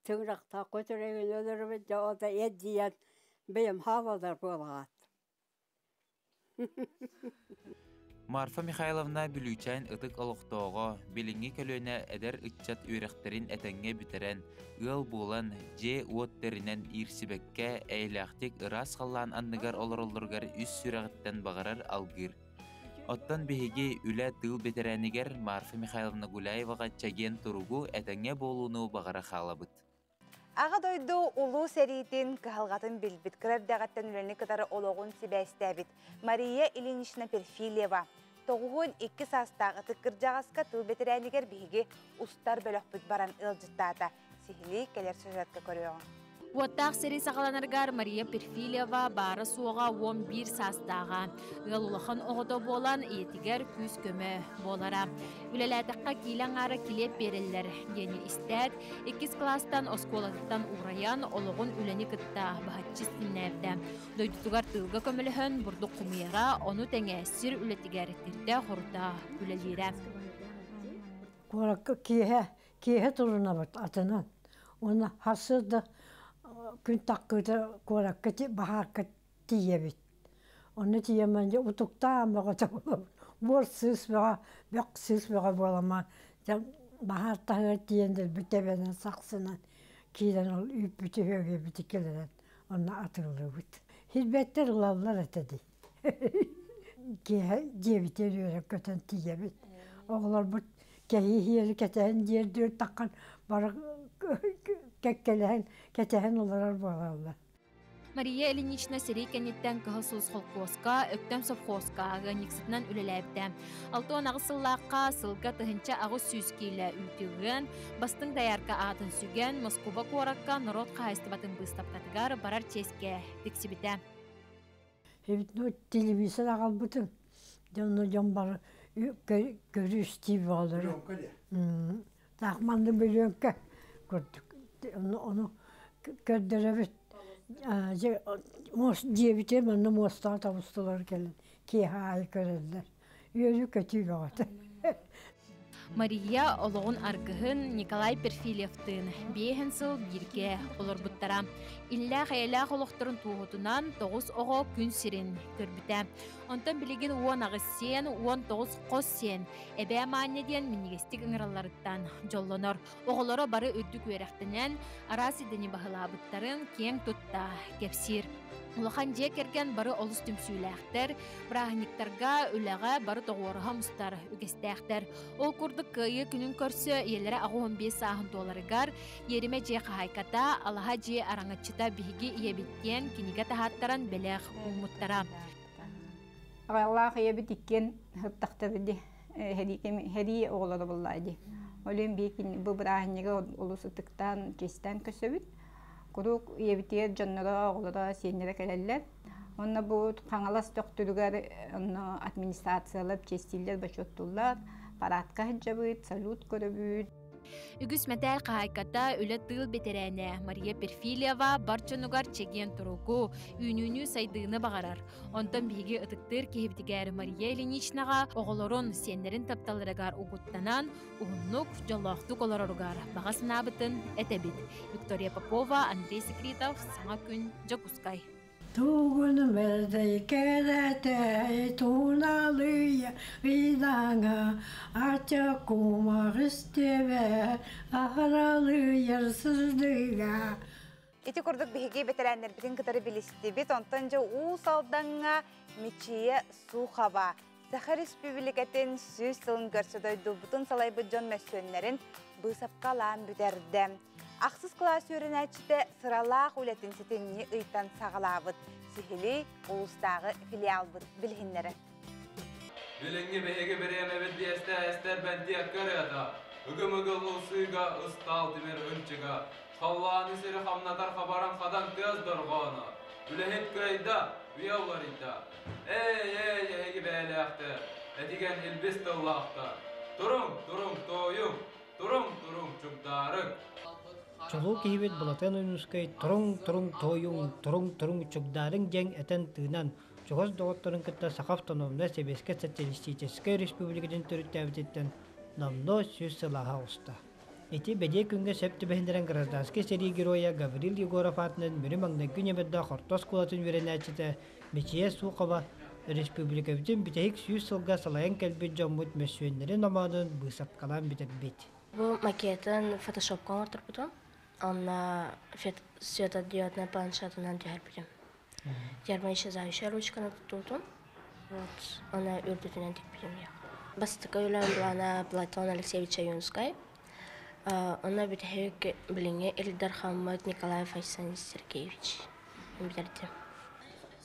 тыҥырахтаах көтөрөгүн өлөрбүт, дьэ ото эрдийэн бэйэм хааланар буолаҕаат. Марфа Михайловна Бүлүүчээн ытык олохтооҕо, билиҥҥи көлүөнэ эдэр ыччат үөрэхтэрин этэҥҥэ бүтэрэн, ыал буолан, дьиэ-уот тэринэн иирсибэккэ, эйэлээхтик ыраас халлаан анныгар олороллоругар ис сүрэҕиттэн баҕарар алгыыр. Оттон биһиги үлэ тыыл бэтэрээнигэр Марфа Михайловна Гуляеваҕа чэгиэн туругу, этэҥҥэ буолууну баҕара хаалабыт. Аҕа дойду Улуу сэриитин кыһалҕатын билбит, кыра эрдэҕиттэн үлэни кытары олоҕун сибээстээбит Мария Ильинична Перфильева 92 саастаах ытык кырдьаҕаска тыл бэтэрээнигэр биһиги устар бөлөхпүт баран ыалдьыттаата. Сиһилии кэлэр сюжетка көрүөҕүҥ. Уоттаах сэрии саҕаланарыгар Мария Перфильева баара-суоҕа 11 саастааҕа. Ыал улахан оҕото буолан, ийэтигэр күүс-көмө буолара. Үлэлээтэххэ киилэ аҥаара килиэп биэрэллэр диэни истээт, иккис кылаастан оскуолатыттан уурайан, олоҕун үлэни кытта быһаччы ситимнээбитэ. Дойдутугар тыылга көмөлөһөн, бурдук хомуйара, ону тэҥэ сир үлэтигэр тирдэ-хорута үлэлиирэ. Куоракка киэһэ киэһэ турунабыт атынан уонна сарсыарда күн таххыыта куоракка баһаарка тиийэбит. Онно тиийэммин дьэ утуктаан бөҕөтө буолабын. Буор сыыс бөҕө, бөх сыыс бөҕө буоламмын дьэ баһаар таһыгар тиийэн дэлби тэбэнэн сахсынан киирэн ол үүппүтү үөгүйбүтү киллэрэн онно атыылыыбыт. Хирбэттэр ылаллар этэ дии. Киэһэ дьиэбитигэр үөрэн-көтөн тиийэбит. Оҕолорбут кэһии кэтэһэн дьиэрдиир таххан бары кэккэлэһэн кэтэһэн олорор буолаллар. Мария Ильинична сэрии кэнниттэн Кыһыл Сулус холкуоска, Өктөм совхозка ыанньыксытынан үлэлээбитэ. 68 сыллаахха сылга 1800 киилэ үүтү ыан, бастыҥ доярка аатын сүгэн, Москуба куоракка норуот хаһаайыстыбатын быыстапкатыгар барар чиэскэ тиксибитэ. Ну, телевизор аҕалбытым. Дьонно дьон бары көрүү-истии бөҕөлөрө. Таах манна бөлүөҥкэ курдук. Ону, ону көрдөрөбүт. Дьиэбитигэр манна муостаҕа табыстылар кэлэн киэһэ аайы көрөллөр. Үөрүү-көтүү бөҕөтө. Мария олоҕун аргыһын Николай Перфильевтыын биэһин сыл бииргэ олорбуттара. Иллээх-эйэлээх олохторун туоһутунан тоҕус оҕо күн сирин көрбүтэ. Онтон билигин 18 сиэн, 19 хос сиэн, эбээ Маанньа диэн минньигэстик ыҥыралларыттан дьоллонор. Оҕолоро бары үрдүк үөрэхтэнэн, араас идэни баһылаабыттарын киэҥ тутта кэпсиир. Улахан дьиэ кэргэн бары олус түмсүүлээхтэр, бырааһынньыктарга, үлэҕэ бары тоҕуоруһа мустар үгэстээхтэр. Ол курдук Кыайыы күнүн көрсө ийэлэрэ 85 сааһын туоларыгар Иэримэ дьиэ хаһаайката, Алаһа дьиэ араҥаччыта биһиги ийэбит диэн кинигэ таһааттаран бэлэх ууммуттара. Аҕалаах ийэбит иккиэн сыттахтара дии, һэрии оҕолоро буоллаа дии. Ол иһин бу бырааһынньыгы олус ытыктаан, чиэстээн көрсөбүт. Куруук ийэбитигэр дьонноро, оҕолоро, сиэннэрэ кэлэллэр. Онно бу Хаҥалас Төхтүрүгэр онно администрациялар чиэстииллэр, бочуоттууллар, парадка сылдьабыт, салют көрөбүт. Үгүс мэтээл хаһаайката, үлэ-тыыл бэтэрээнэ Мария Перфильева бар дьонугар чэгиэн туругу, үүнүүнү-сайдыыны баҕарар. Онтон биһиги ытыктыыр киһибитигэр Мария Ильиничнаҕа оҕолорун, сиэннэрин тапталларыгар угуттанан, уһуннук, дьоллоохтук олороругар баҕа санаабытын этэбит. Виктория Попова, Андрей Секретов, Саҥа күн, Дьокуускай. Тугун мэрдэй кэрэтэй туналыйа ыйдаҥа ача кумах истибэ аралыйар сырдыга. Ити курдук биһиги бэтэрээннэрбитин кытары билистибит. Онтон дьэ Уус Алдаҥҥа Мичийэ Сухова Саха Республикатын 100 сылын көрсө дойдубутун салайбыт дьон мөссүөннэрин быысапкалаан бүтэрдэ. Ахсыс кылаас үөрэнээччитэ сыралаах үлэтин сэтинньи ыйтан саҕалаабыт. Сиһилии улуустааҕы филиалбыт билиһиннэрэр. Билиҥҥи биһиги бириэмэбит биэстэ эстэр бэнтиэккэ ырыата, ыгым-ыгыл ылсыыга ыстаал тимир ынчыга, халлааны сири хамнатар хабаран хадан тыас дорҕооно, үлэһит кыайда, үйэ уларыйда. Эй, эй, эһиги бэйэлээхтэр, этигэн илбис тыллаахтар, туруҥ, туруҥ, туойуҥ, туруҥ, туруҥ, чугдаарыҥ. Чулуу киһибит Былатыан Ойуунускай «Туруҥ, туруҥ, туойуҥ, туруҥ, туруҥ, чугдаарыҥ» диэн этэн-тыынан, чугас доҕотторун кытта Саха автономнай Сэбиэскэй Социалистическай Республикатын төрүттээбититтэн номнуо 100 сыл ааһа оҕуста. Ити бэлиэ күҥҥэ сөп түбэһиннэрэн гражданскай сэрии геройа Гаврил Егоров аатынан Мүрү маҥнайгы ньэмэрдээх орто оскуолатын үөрэнээччитэ Мичийэ Сухова республикабытын бүтэһик 100 сылга салайан кэлбит дьоммут мөссүөннэрин омоонун быысапкалаан бүтэрбит. Бу макетын фотошопка оҥорторбутум. Онно светодиоднай планшетынан түһэрбитим. Термоисчезающая ручканы туттубутум. Вот, она үрдүтүнэн тикпитим. Бастакы үлэм былаана Платон Алексеевич Ойуунскай. Онно бүтэһик билиҥҥи Ил Дархаммыт Николай Файсан Сергеевич бүтэрдим.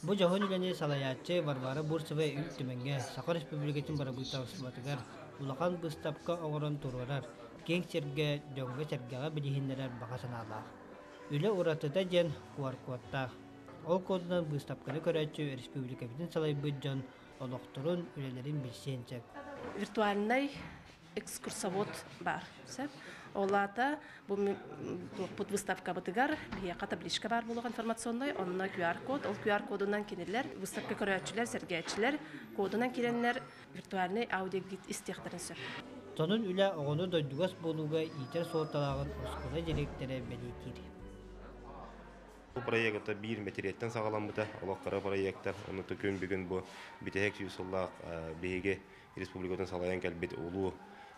Бу дьоһун үлэни салайааччы Варвара Бурцева Ил Түмэҥҥэ Саха Республикатын бырабыыталыстыбатыгар улахан быыстапка оҥорон туруорар, киэҥ сиргэ, дьоҥҥо-сэргэҕэ билиһиннэрэр баҕа санаалаах. Үлэ уратыта диэн QR-кодтаах. Ол кодунан быыстапканы көрөөччү республикабытын салайбыт дьон олохторун, үлэлэрин билсиэн сөп. Виртуальнай экскурсовод баар. Ол аата бу туохпут выставкабытыгар биһиэхэ табличка баар буолуох информационнай, онно QR-код, ол QR-кодунан кинилэр выставка көрөөччүлэр, сэргээччилэр кодунан киирэннэр виртуальный аудиогид истиэхтэрин сөп. Сонун үлэ оҕону дойдугас буолууга иитэр суолталааҕын оскуола дириэктэрэ бэлиэтиир. Бу проект биир мэтириэттэн саҕаламмыта, олох кыра проектар. Ону күн бүгүн бу бүтэһик сүүс сыллаах биһиги республикатын салайан кэлбит улуу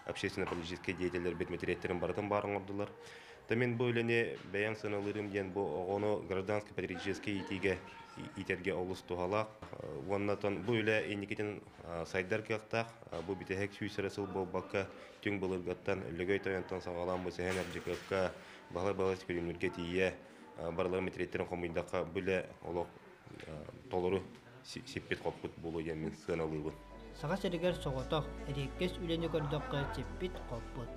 общественно-политическай деятеллэрбит мэтириэттэрин барытын баар оҥордулар. Та мин бу үлэни бэйэм сыаналыырым диэн бу оҕону гражданско-патриотическай иитиигэ иитэргэ олус туһалаах. Уонна бу үлэ инникитин сайдар кыахтаах. Бу бүтэһик 100 эрэ сыл буолбакка, түҥ былыргаттан Лөгөй тойонтон саҕалаан бу Сэһэн Ардьыкыапка, Баһылай Балыс Күлүмнүүргэ тиийэ барыларын мэтириэттэрин хомуйдахха, бу үлэ олох толору сиппит-хоппут буолуо диэн мин сыаналыыбын. Саха сиригэр соҕотох, эриэккэс үлэни көрдөххө сиппит-хоппут.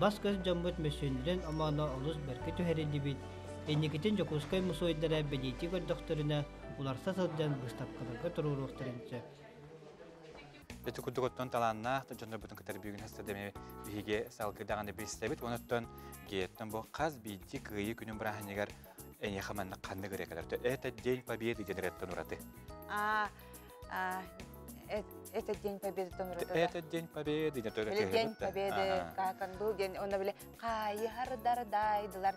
Бас-көс дьоммут мөссүөннэрин омооно олус бэркэ түһэриллибит, инникитин Дьокуускай мусуойдара бэлиэтии көрдөхтөрүнэ уларса сылдьан быыстапкаларга туруоруохтарын сөп. Ити курдук оттон талааннаах дьоннорбутун кытары бүгүн хастадами биһиги салгыы даҕаны билсэбит. Онуттан геттен бу хас биирдии кыайыы күнүн бырааһынньыгар эйиэхэ маннык ханнык ырыа кэлэр? Это День Победы диэн ырыаттан ураты. А, это День Победы ураты. Это День Победы диэн ырыа. День Победы как он был диэн онно биле кайыһардар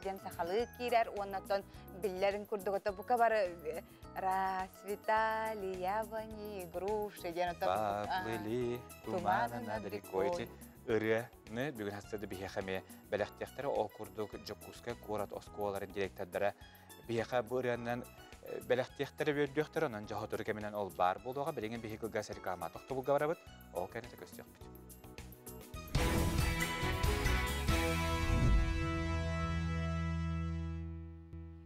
диэн сахалыы киирэр уоннаттан биллэрин курдук бука бары расцветали яблони, груши диэн Поплыли туманы над рекой ырыаны бүгүн хастады биһиэхэ эмиэ бэлэхтиэхтэрэ. Ол курдук Дьокуускай куорат оскуолаларын директордара биһиэхэ бу ырыанан бэлэхтиэхтэрэ, үөрдүөхтэрэ. Онон дьоһотору кэминэн ол баар буолуоҕа. Билигин биһи кылгас реклама тохтобулга барабыт, ол кэннэ көстүөхпүт.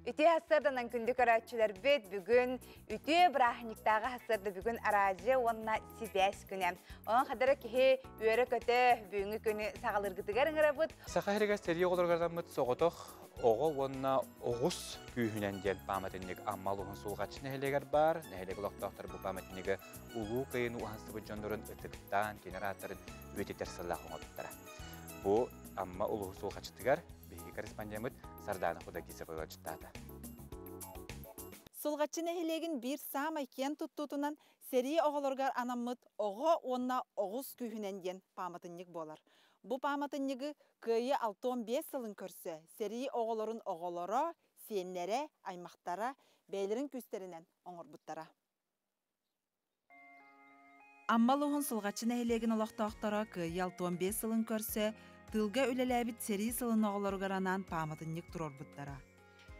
Үтүө хассарданан күндү көрөөччүлэрбит, бүгүн үтүө бырааһынньыктааҕы хассарда, бүгүн араадьыйа уонна сибээс күнэ. Онон хадара киһи үөрэ-көтө бүгүҥҥү күнү саҕалыыргытыгар ыҥырабыт. Саха сиригэр сэрии оҕолоругар соҕотох оҕо уонна оҕус күүһүнэн диэн пааматынньык Амма улууһун Сулҕаччы нэһилиэгэр баар. Нэһилиэк олохтоохторо бу пааматынньыгы Улуу Кыайыыны уһансыбыт дьоннорун ытыктаан, кинилэр ааттарын үйэтитэр сыллаах оҥорбуттара. Бу Амма улууһун Сулҕаччытыгар биһиги корреспондеммыт Сардаана Худогисова ыалдьыттаата. Сулҕаччы нэһилиэгин биир саамай киэн туттуутунан сэрии оҕолоругар анаммыт Оҕо уонна оҕус күүһүнэн диэн пааматынньык буолар. Бу пааматынньыгы Кыайыы 65 сылын көрсө сэрии оҕолорун оҕолоро, сиэннэрэ, аймахтара бэйэлэрин күүстэринэн оҥорбуттара. Амма улууһун Сулҕаччы нэһилиэгин олохтоохторо Кыайыы 65 сылын көрсө тыылга үлэлээбит сэрии сылын оҕолоругар анаан пааматынньык туруорбуттара.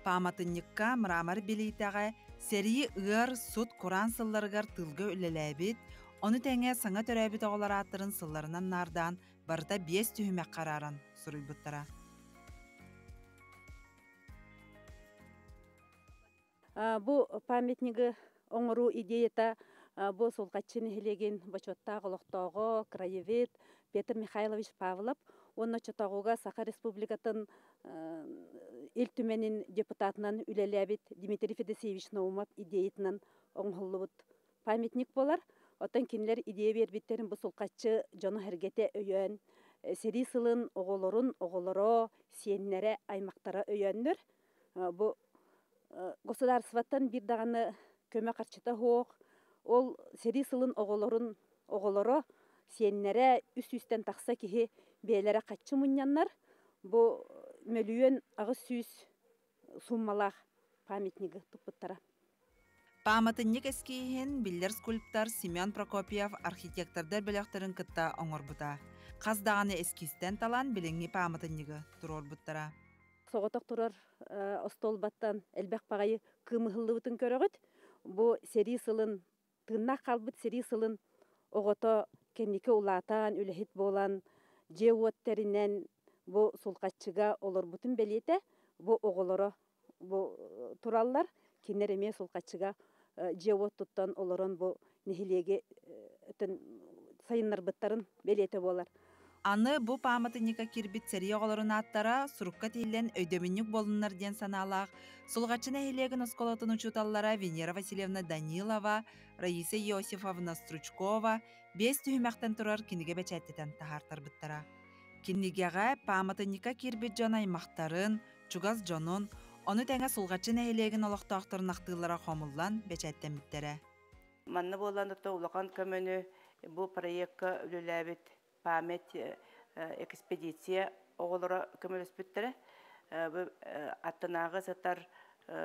Пааматынньыкка мрамор билиитэҕэ сэрии ыар, сут, кураан сылларыгар тыылга үлэлээбит, ону тэҥэ саҥа төрөөбүт оҕолор ааттарын сылларынан наардаан барыта 5 түһүмэх харааран суруйбуттара. Бу памятнигы оҥоруу идеята бу Сулҕаччы нэһилиэгин бочуоттаах олохтооҕо, краевед Петр Михайлович Павлов уонна Чотоҕуга Саха Республикатын Ил Түмэнин депутатынан үлэлээбит Дмитрий Федосеевич Наумов идеятынан оҥоһуллубут памятник буолар. Оттон кинилэр идея биэрбиттэрин бу Сулҕаччы дьоно-сэргэтэ өйөөн, сэрии сылын оҕолорун оҕолоро, сиэннэрэ, аймахтара өйөөннөр. Бу государствоттан биир даҕаны көмө харчыта суох. Ол сэрии сылын оҕолорун оҕолоро, сиэннэрэ үс сүүстэн тахса киһи бэйэлэрэ хаччы мунньаннар, бу 1 800 000 суммалаах памятнигы туппуттара. Пааматынньык эскииһин биллэр скульптор Семен Прокопьев архитектордар бөлөхтөрүн кытта оҥорбута. Хас даҕаны эскизтэн талан билиҥҥи пааматынньыгы туруорбуттара. Соҕотох турар остуолбаттан элбэх баҕайы кыымыһыллыбытын көрөҕүт. Бу сэрии сылын, тыыннаах хаалбыт сэрии сылын оҕото кэнники улаатан, үлэһит буолан, дьиэ-уот тэринэн бу Сулҕаччыга олорбутун бэлиэтэ, бу оҕолоро бу тураллар. Кинилэр эмиэ Сулҕаччыга дьиэ-уот туттан олорон бу нэһилиэги сайыннарбыттарын бэлиэтэ буолар. Аны бу пааматынньыкка киирбит сэрии оҕолорун ааттара сурукка тиһиллэн өйдөбүнньүк буоллуннар диэн санаалаах Сулҕаччы нэһилиэгин оскуолатын учууталлара Венера Васильевна Данилова, Раиса Иосифовна Стручкова биэс түһүмэхтэн турар кинигэ бэчээттэтэн таһаартарбыттара. Кинигэҕэ пааматынньыкка киирбит дьон аймахтарын, чугас дьонун, ону тэҥэ Сулҕаччы нэһилиэгин олохтоохторун ахтыылара хомуллан бэчээттэммиттэрэ. Манна буолан улахан көмөнү бу проекка үлэлээбит память экспедиция оҕолоро көмөлөспүттэрэ. Бу аттынааҕы сытар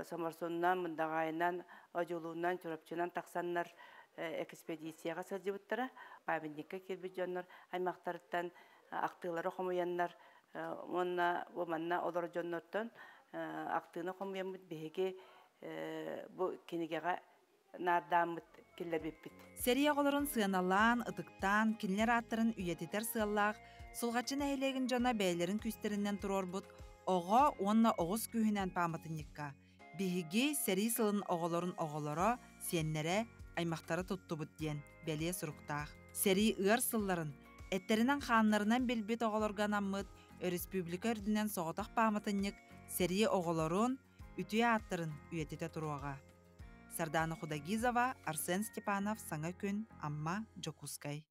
Соморсуннан, Мындағайынан, Одьулуунан, Чурапчынан тахсаннар экспедицияға сылдьыбыттара. Памятникка киирбит дьоннор аймақтарыттан актыылары хомуяннар, уонна бу манна олор дьоннортон актыыны хомуйаммыт биһиги бу кинигеҕэ наардааммыт киллэрбиппит. Сэрии оҕолорун сыаналаан, ытыктаан, кинилэр ааттарын үйэтитэр сыаллаах Сулҕаччы нэһилиэгин дьоно бэйэлэрин күүстэринэн туруорбут Оҕо уонна оҕус күүһүнэн пааматынньыкка биһиги сэрии сылын оҕолорун оҕолоро, сиэннэрэ, аймахтара туттубут диэн бэлиэ суруктаах. Сэрии ыар сылларын эттэринэн-хааннарынан билбит оҕолорго анаммыт өрөспүүбүлүкэ үрдүнэн соҕотох пааматынньык сэрии оҕолорун үтүө ааттарын үйэтитэ туруоҕа. Сардаана Худогизова, Арсен Степанов, Саҥа күн, Амма, Дьокуускай.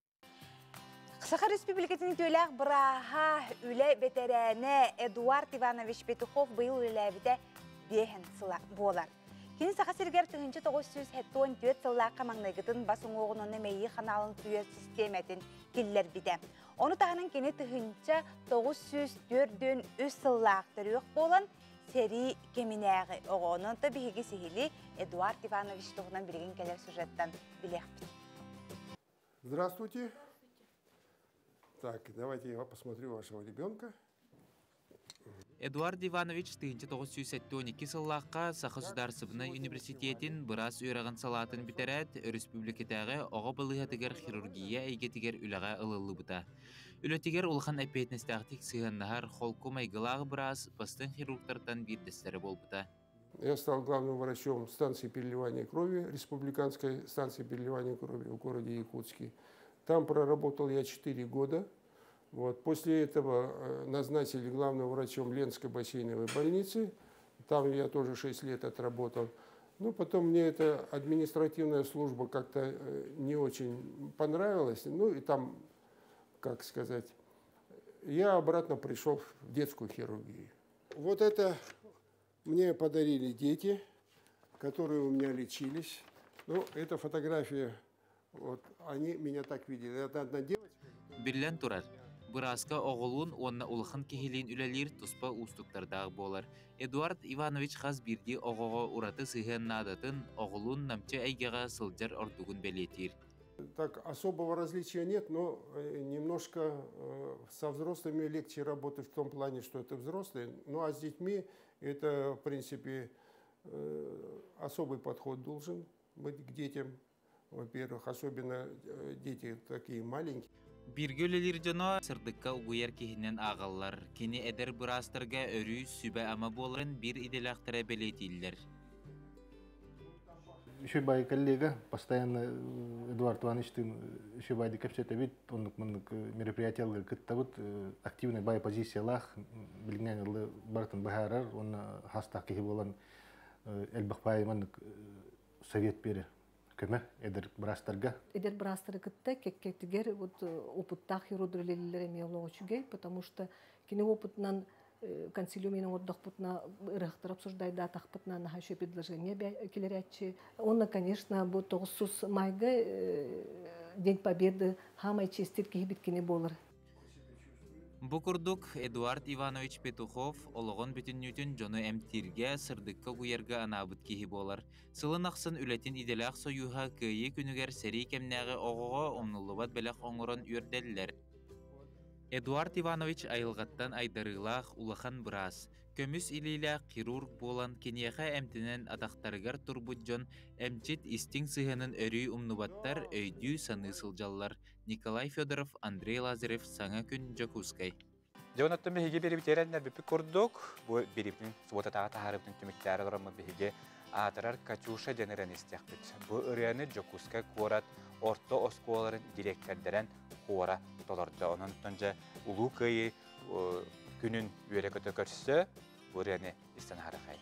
Саха Республикатын үтүөлээх бырааһа, үлэ бэтэрээнэ Эдуард Иванович Петухов быйыл үлэлээбитэ биэһин сыла буолар. Кини Саха сиригэр 1974 сыллаахха маҥнайгытын бас уҥуоҕун уонна мэйии ханаалын түйэ систиэмэтин киллэрбитэ. Ону таһынан кини 1943 сыллаах төрүөх буолан сэрии кэминээҕи оҕо. Онон то биһиги сиһили Эдуард Иванович туһунан билигин кэлэр сюжеттан билиэхпит. Здравствуйте. Так, давайте я посмотрю вашего ребенка. Эдуард Иванович 1972 сыллаахха Саха Судаарсыбынай университетин быраас үөрэҕин салаатын бүтэрээт, өрөспүүбүлүкэтээҕи оҕо балыыһатыгар хирургия эйгэтигэр үлэҕэ ылыллыбыта. Үлэтигэр улахан эппиэтинэстээхтик сыһыаннаһар холку майгылаах быраас бастыҥ хирургтартан биирдэстэрэ буолбута. Я стал главным врачом станции переливания крови, республиканской станции переливания крови в городе Якутске. Там проработал я 4 года. Вот. После этого назначили главным врачом Ленской бассейновой больницы. Там я тоже 6 лет отработал. Ну, потом мне эта административная служба как-то не очень понравилась. Ну, и там, как сказать, я обратно пришел в детскую хирургию. Вот это мне подарили дети, которые у меня лечились. Ну, эта фотография, вот, они меня так видели. Это одна девочка. Биллэн турар, бырааска оҕолуун уонна улахан киһилиин үлэлиир туспа уустуктардаах буолар. Эдуард Иванович хас биирдии оҕоҕо ураты сыһыан наадатын, оҕолуун намчы эйгэҕэ сылдьар ордугун бэлиэтиир. Так особого различия нет, но немножко со взрослыми легче работать в том плане, что это взрослые. Ну а с детьми это, в принципе, особый подход должен быть к детям. Во-первых, особенно дети такие маленькие. Бииргэ үлэлиир дьоно сырдыкка угуйар киһинэн ааҕаллар. Кини эдэр быраастарга өрүү сүбэ-ама буоларын биир идэлээхтэрэ бэлиэтииллэр. Үчүгэй коллега, постоянно Эдуард Ивановичтыын үчүгэйдик кэпсэтэбит, оннук маннык мероприятияларга кыттабыт, активный бай позициялаах, билиҥҥэн ылы барытын быһаарар, уонна хастаах киһи буолан элбэх баай маннык совет берер көмө эдэр быраастарга. Эдэр быраастары кытта кэккэтигэр вот опыттаах хирург үлэлииллэр эмиэ олох үчүгэй, потому что кини опытынан консилиум оҥордохпутуна, ыарыһахтар обсуждайдаатахпытына наһаа үчүгэй предложение киллэрээччи. Онно, конечно, бу тоҕус майга День Победы хаамай чиэстиир киһибит кини буолар. Бу курдук Эдуард Иванович Петухов олоҕун бүтүннүүтүн дьону эмтииргэ, сырдыкка угуйарга анаабыт киһи буолар. Сылын ахсын үлэтин идэлээх сойууһа Кыайыы күнүгэр сэрии кэмнээҕи оҕоҕо умнуллубат бэлэх оҥорон үөрдэллэр. Эдуард Иванович айылҕаттан айдарыылаах улахан быраас, көмүс илиилээх хирург буолан киниэхэ эмтэнэн атахтарыгар турбут дьон эмчит истиҥ сыһыанын өрүү умнубаттар, өйдүү-саныы сылдьаллар. Николай Федоров, Андрей Лазарев, Саҥа күн, Дьокуускай. Дьон оттон биһиги биэрибитэрэннэр бүппүт курдук, бу биэрибитин субуотатааҕы таһаарыбытын түмүктээри олороммут биһиги аатырар Катюша диэн ырыаны истиэхпит. Бу ырыаны Дьокуускай куорат орто оскуолаларын дириэктэрдэрэн хуора толордо. Онон дьэ Улуу Кыайыы күнүн үөрэ-көтө көрсө бу ырыаны истэн аһарахай.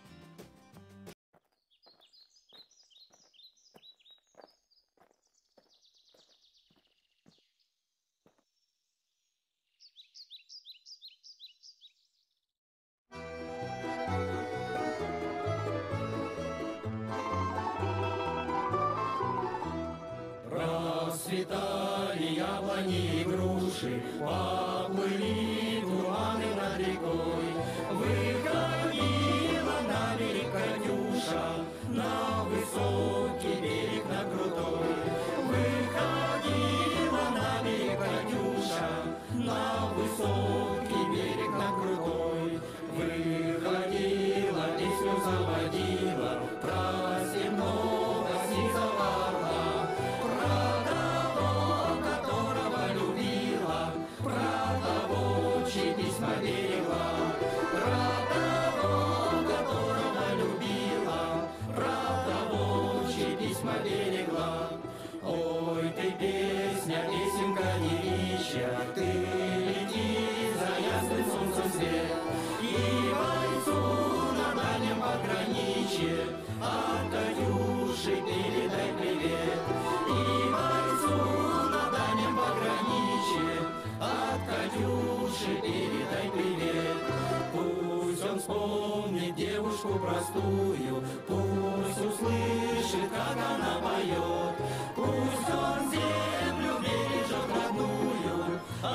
Расцветали яблони и груши, поплыли туманы над рекой. Выходила на берег Катюша. Катюша, на высокий берег, на крутой. Выходила на берег Катюша, на высокий берег, на крутой. Выходила, песню заводила про земного сизого орла, про того, которого любила, про того, чьи письма берегла, про того, которого любила, про того, чьи письма берегла. Ой, ты песня, песенка девичья, ты лети за ясным солнцем свет, и бойцу на дальнем пограничье от Катюши передай привет. И бойцу на дальнем пограничье от Катюши передай привет. Пусть он вспомнит девушку простую, пусть услышит, как она поет, пусть он землю бережет родную, а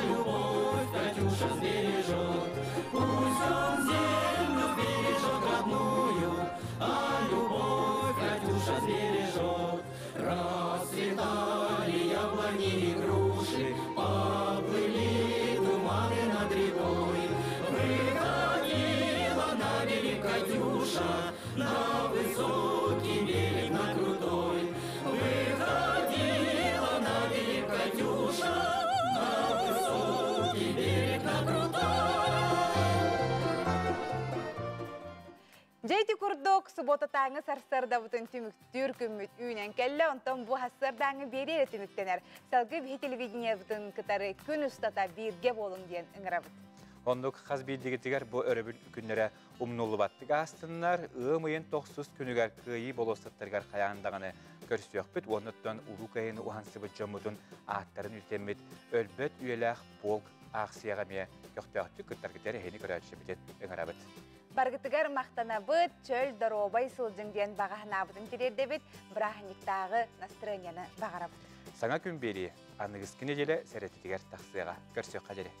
любовь Катюша сбережет. Пусть он землю бережет родную, а любовь Катюша сбережет. Расцветали яблони и груши, поплыли туманы над рекой. Выходила на берег Катюша, на высокий берег, на крутой. Выходила на берег Катюша, на высокий берег, на крутой. Жейти курдук субботатааҥы сарсыардабытын түмүктүүр күммүт үүнэн кэллэ, онтон бу хассыардааҥы биэриэрэ түмүктэнэр. Салгыы биһи телевидениебытын кытары күн устата бииргэ буолуҥ диэн ыҥырабыт. Оннук хас биирдигитигэр бу өрөбүл күннэрэ умнуллубаттык аастыннар, ыам ыйын тохсус күнүгэр кыайыы болуоссаттарыгар хайаан даҕаны көрсүөхпүт, уоннуттан улуу кыайыыны уһансыбыт дьоммутун ааттарын үтэммит өлбөт үйэлээх полк аахсыйаҕа эмиэ көхтөөхтүк кыттаргытыгар эһини көрөөччүбүтүн ыҥырабыт. Баргытыгар махтанабыт, чөл доруобай сылдьыҥ диэн баҕаһынаабытын тириэрдэбит, бырааһынньыктааҕы настроениены баҕарабыт. Саҥа күн биэрии аныгыскы нэдиэлэ сэрэтитигэр тахсыаҕа. Көрсүөххэ диэри.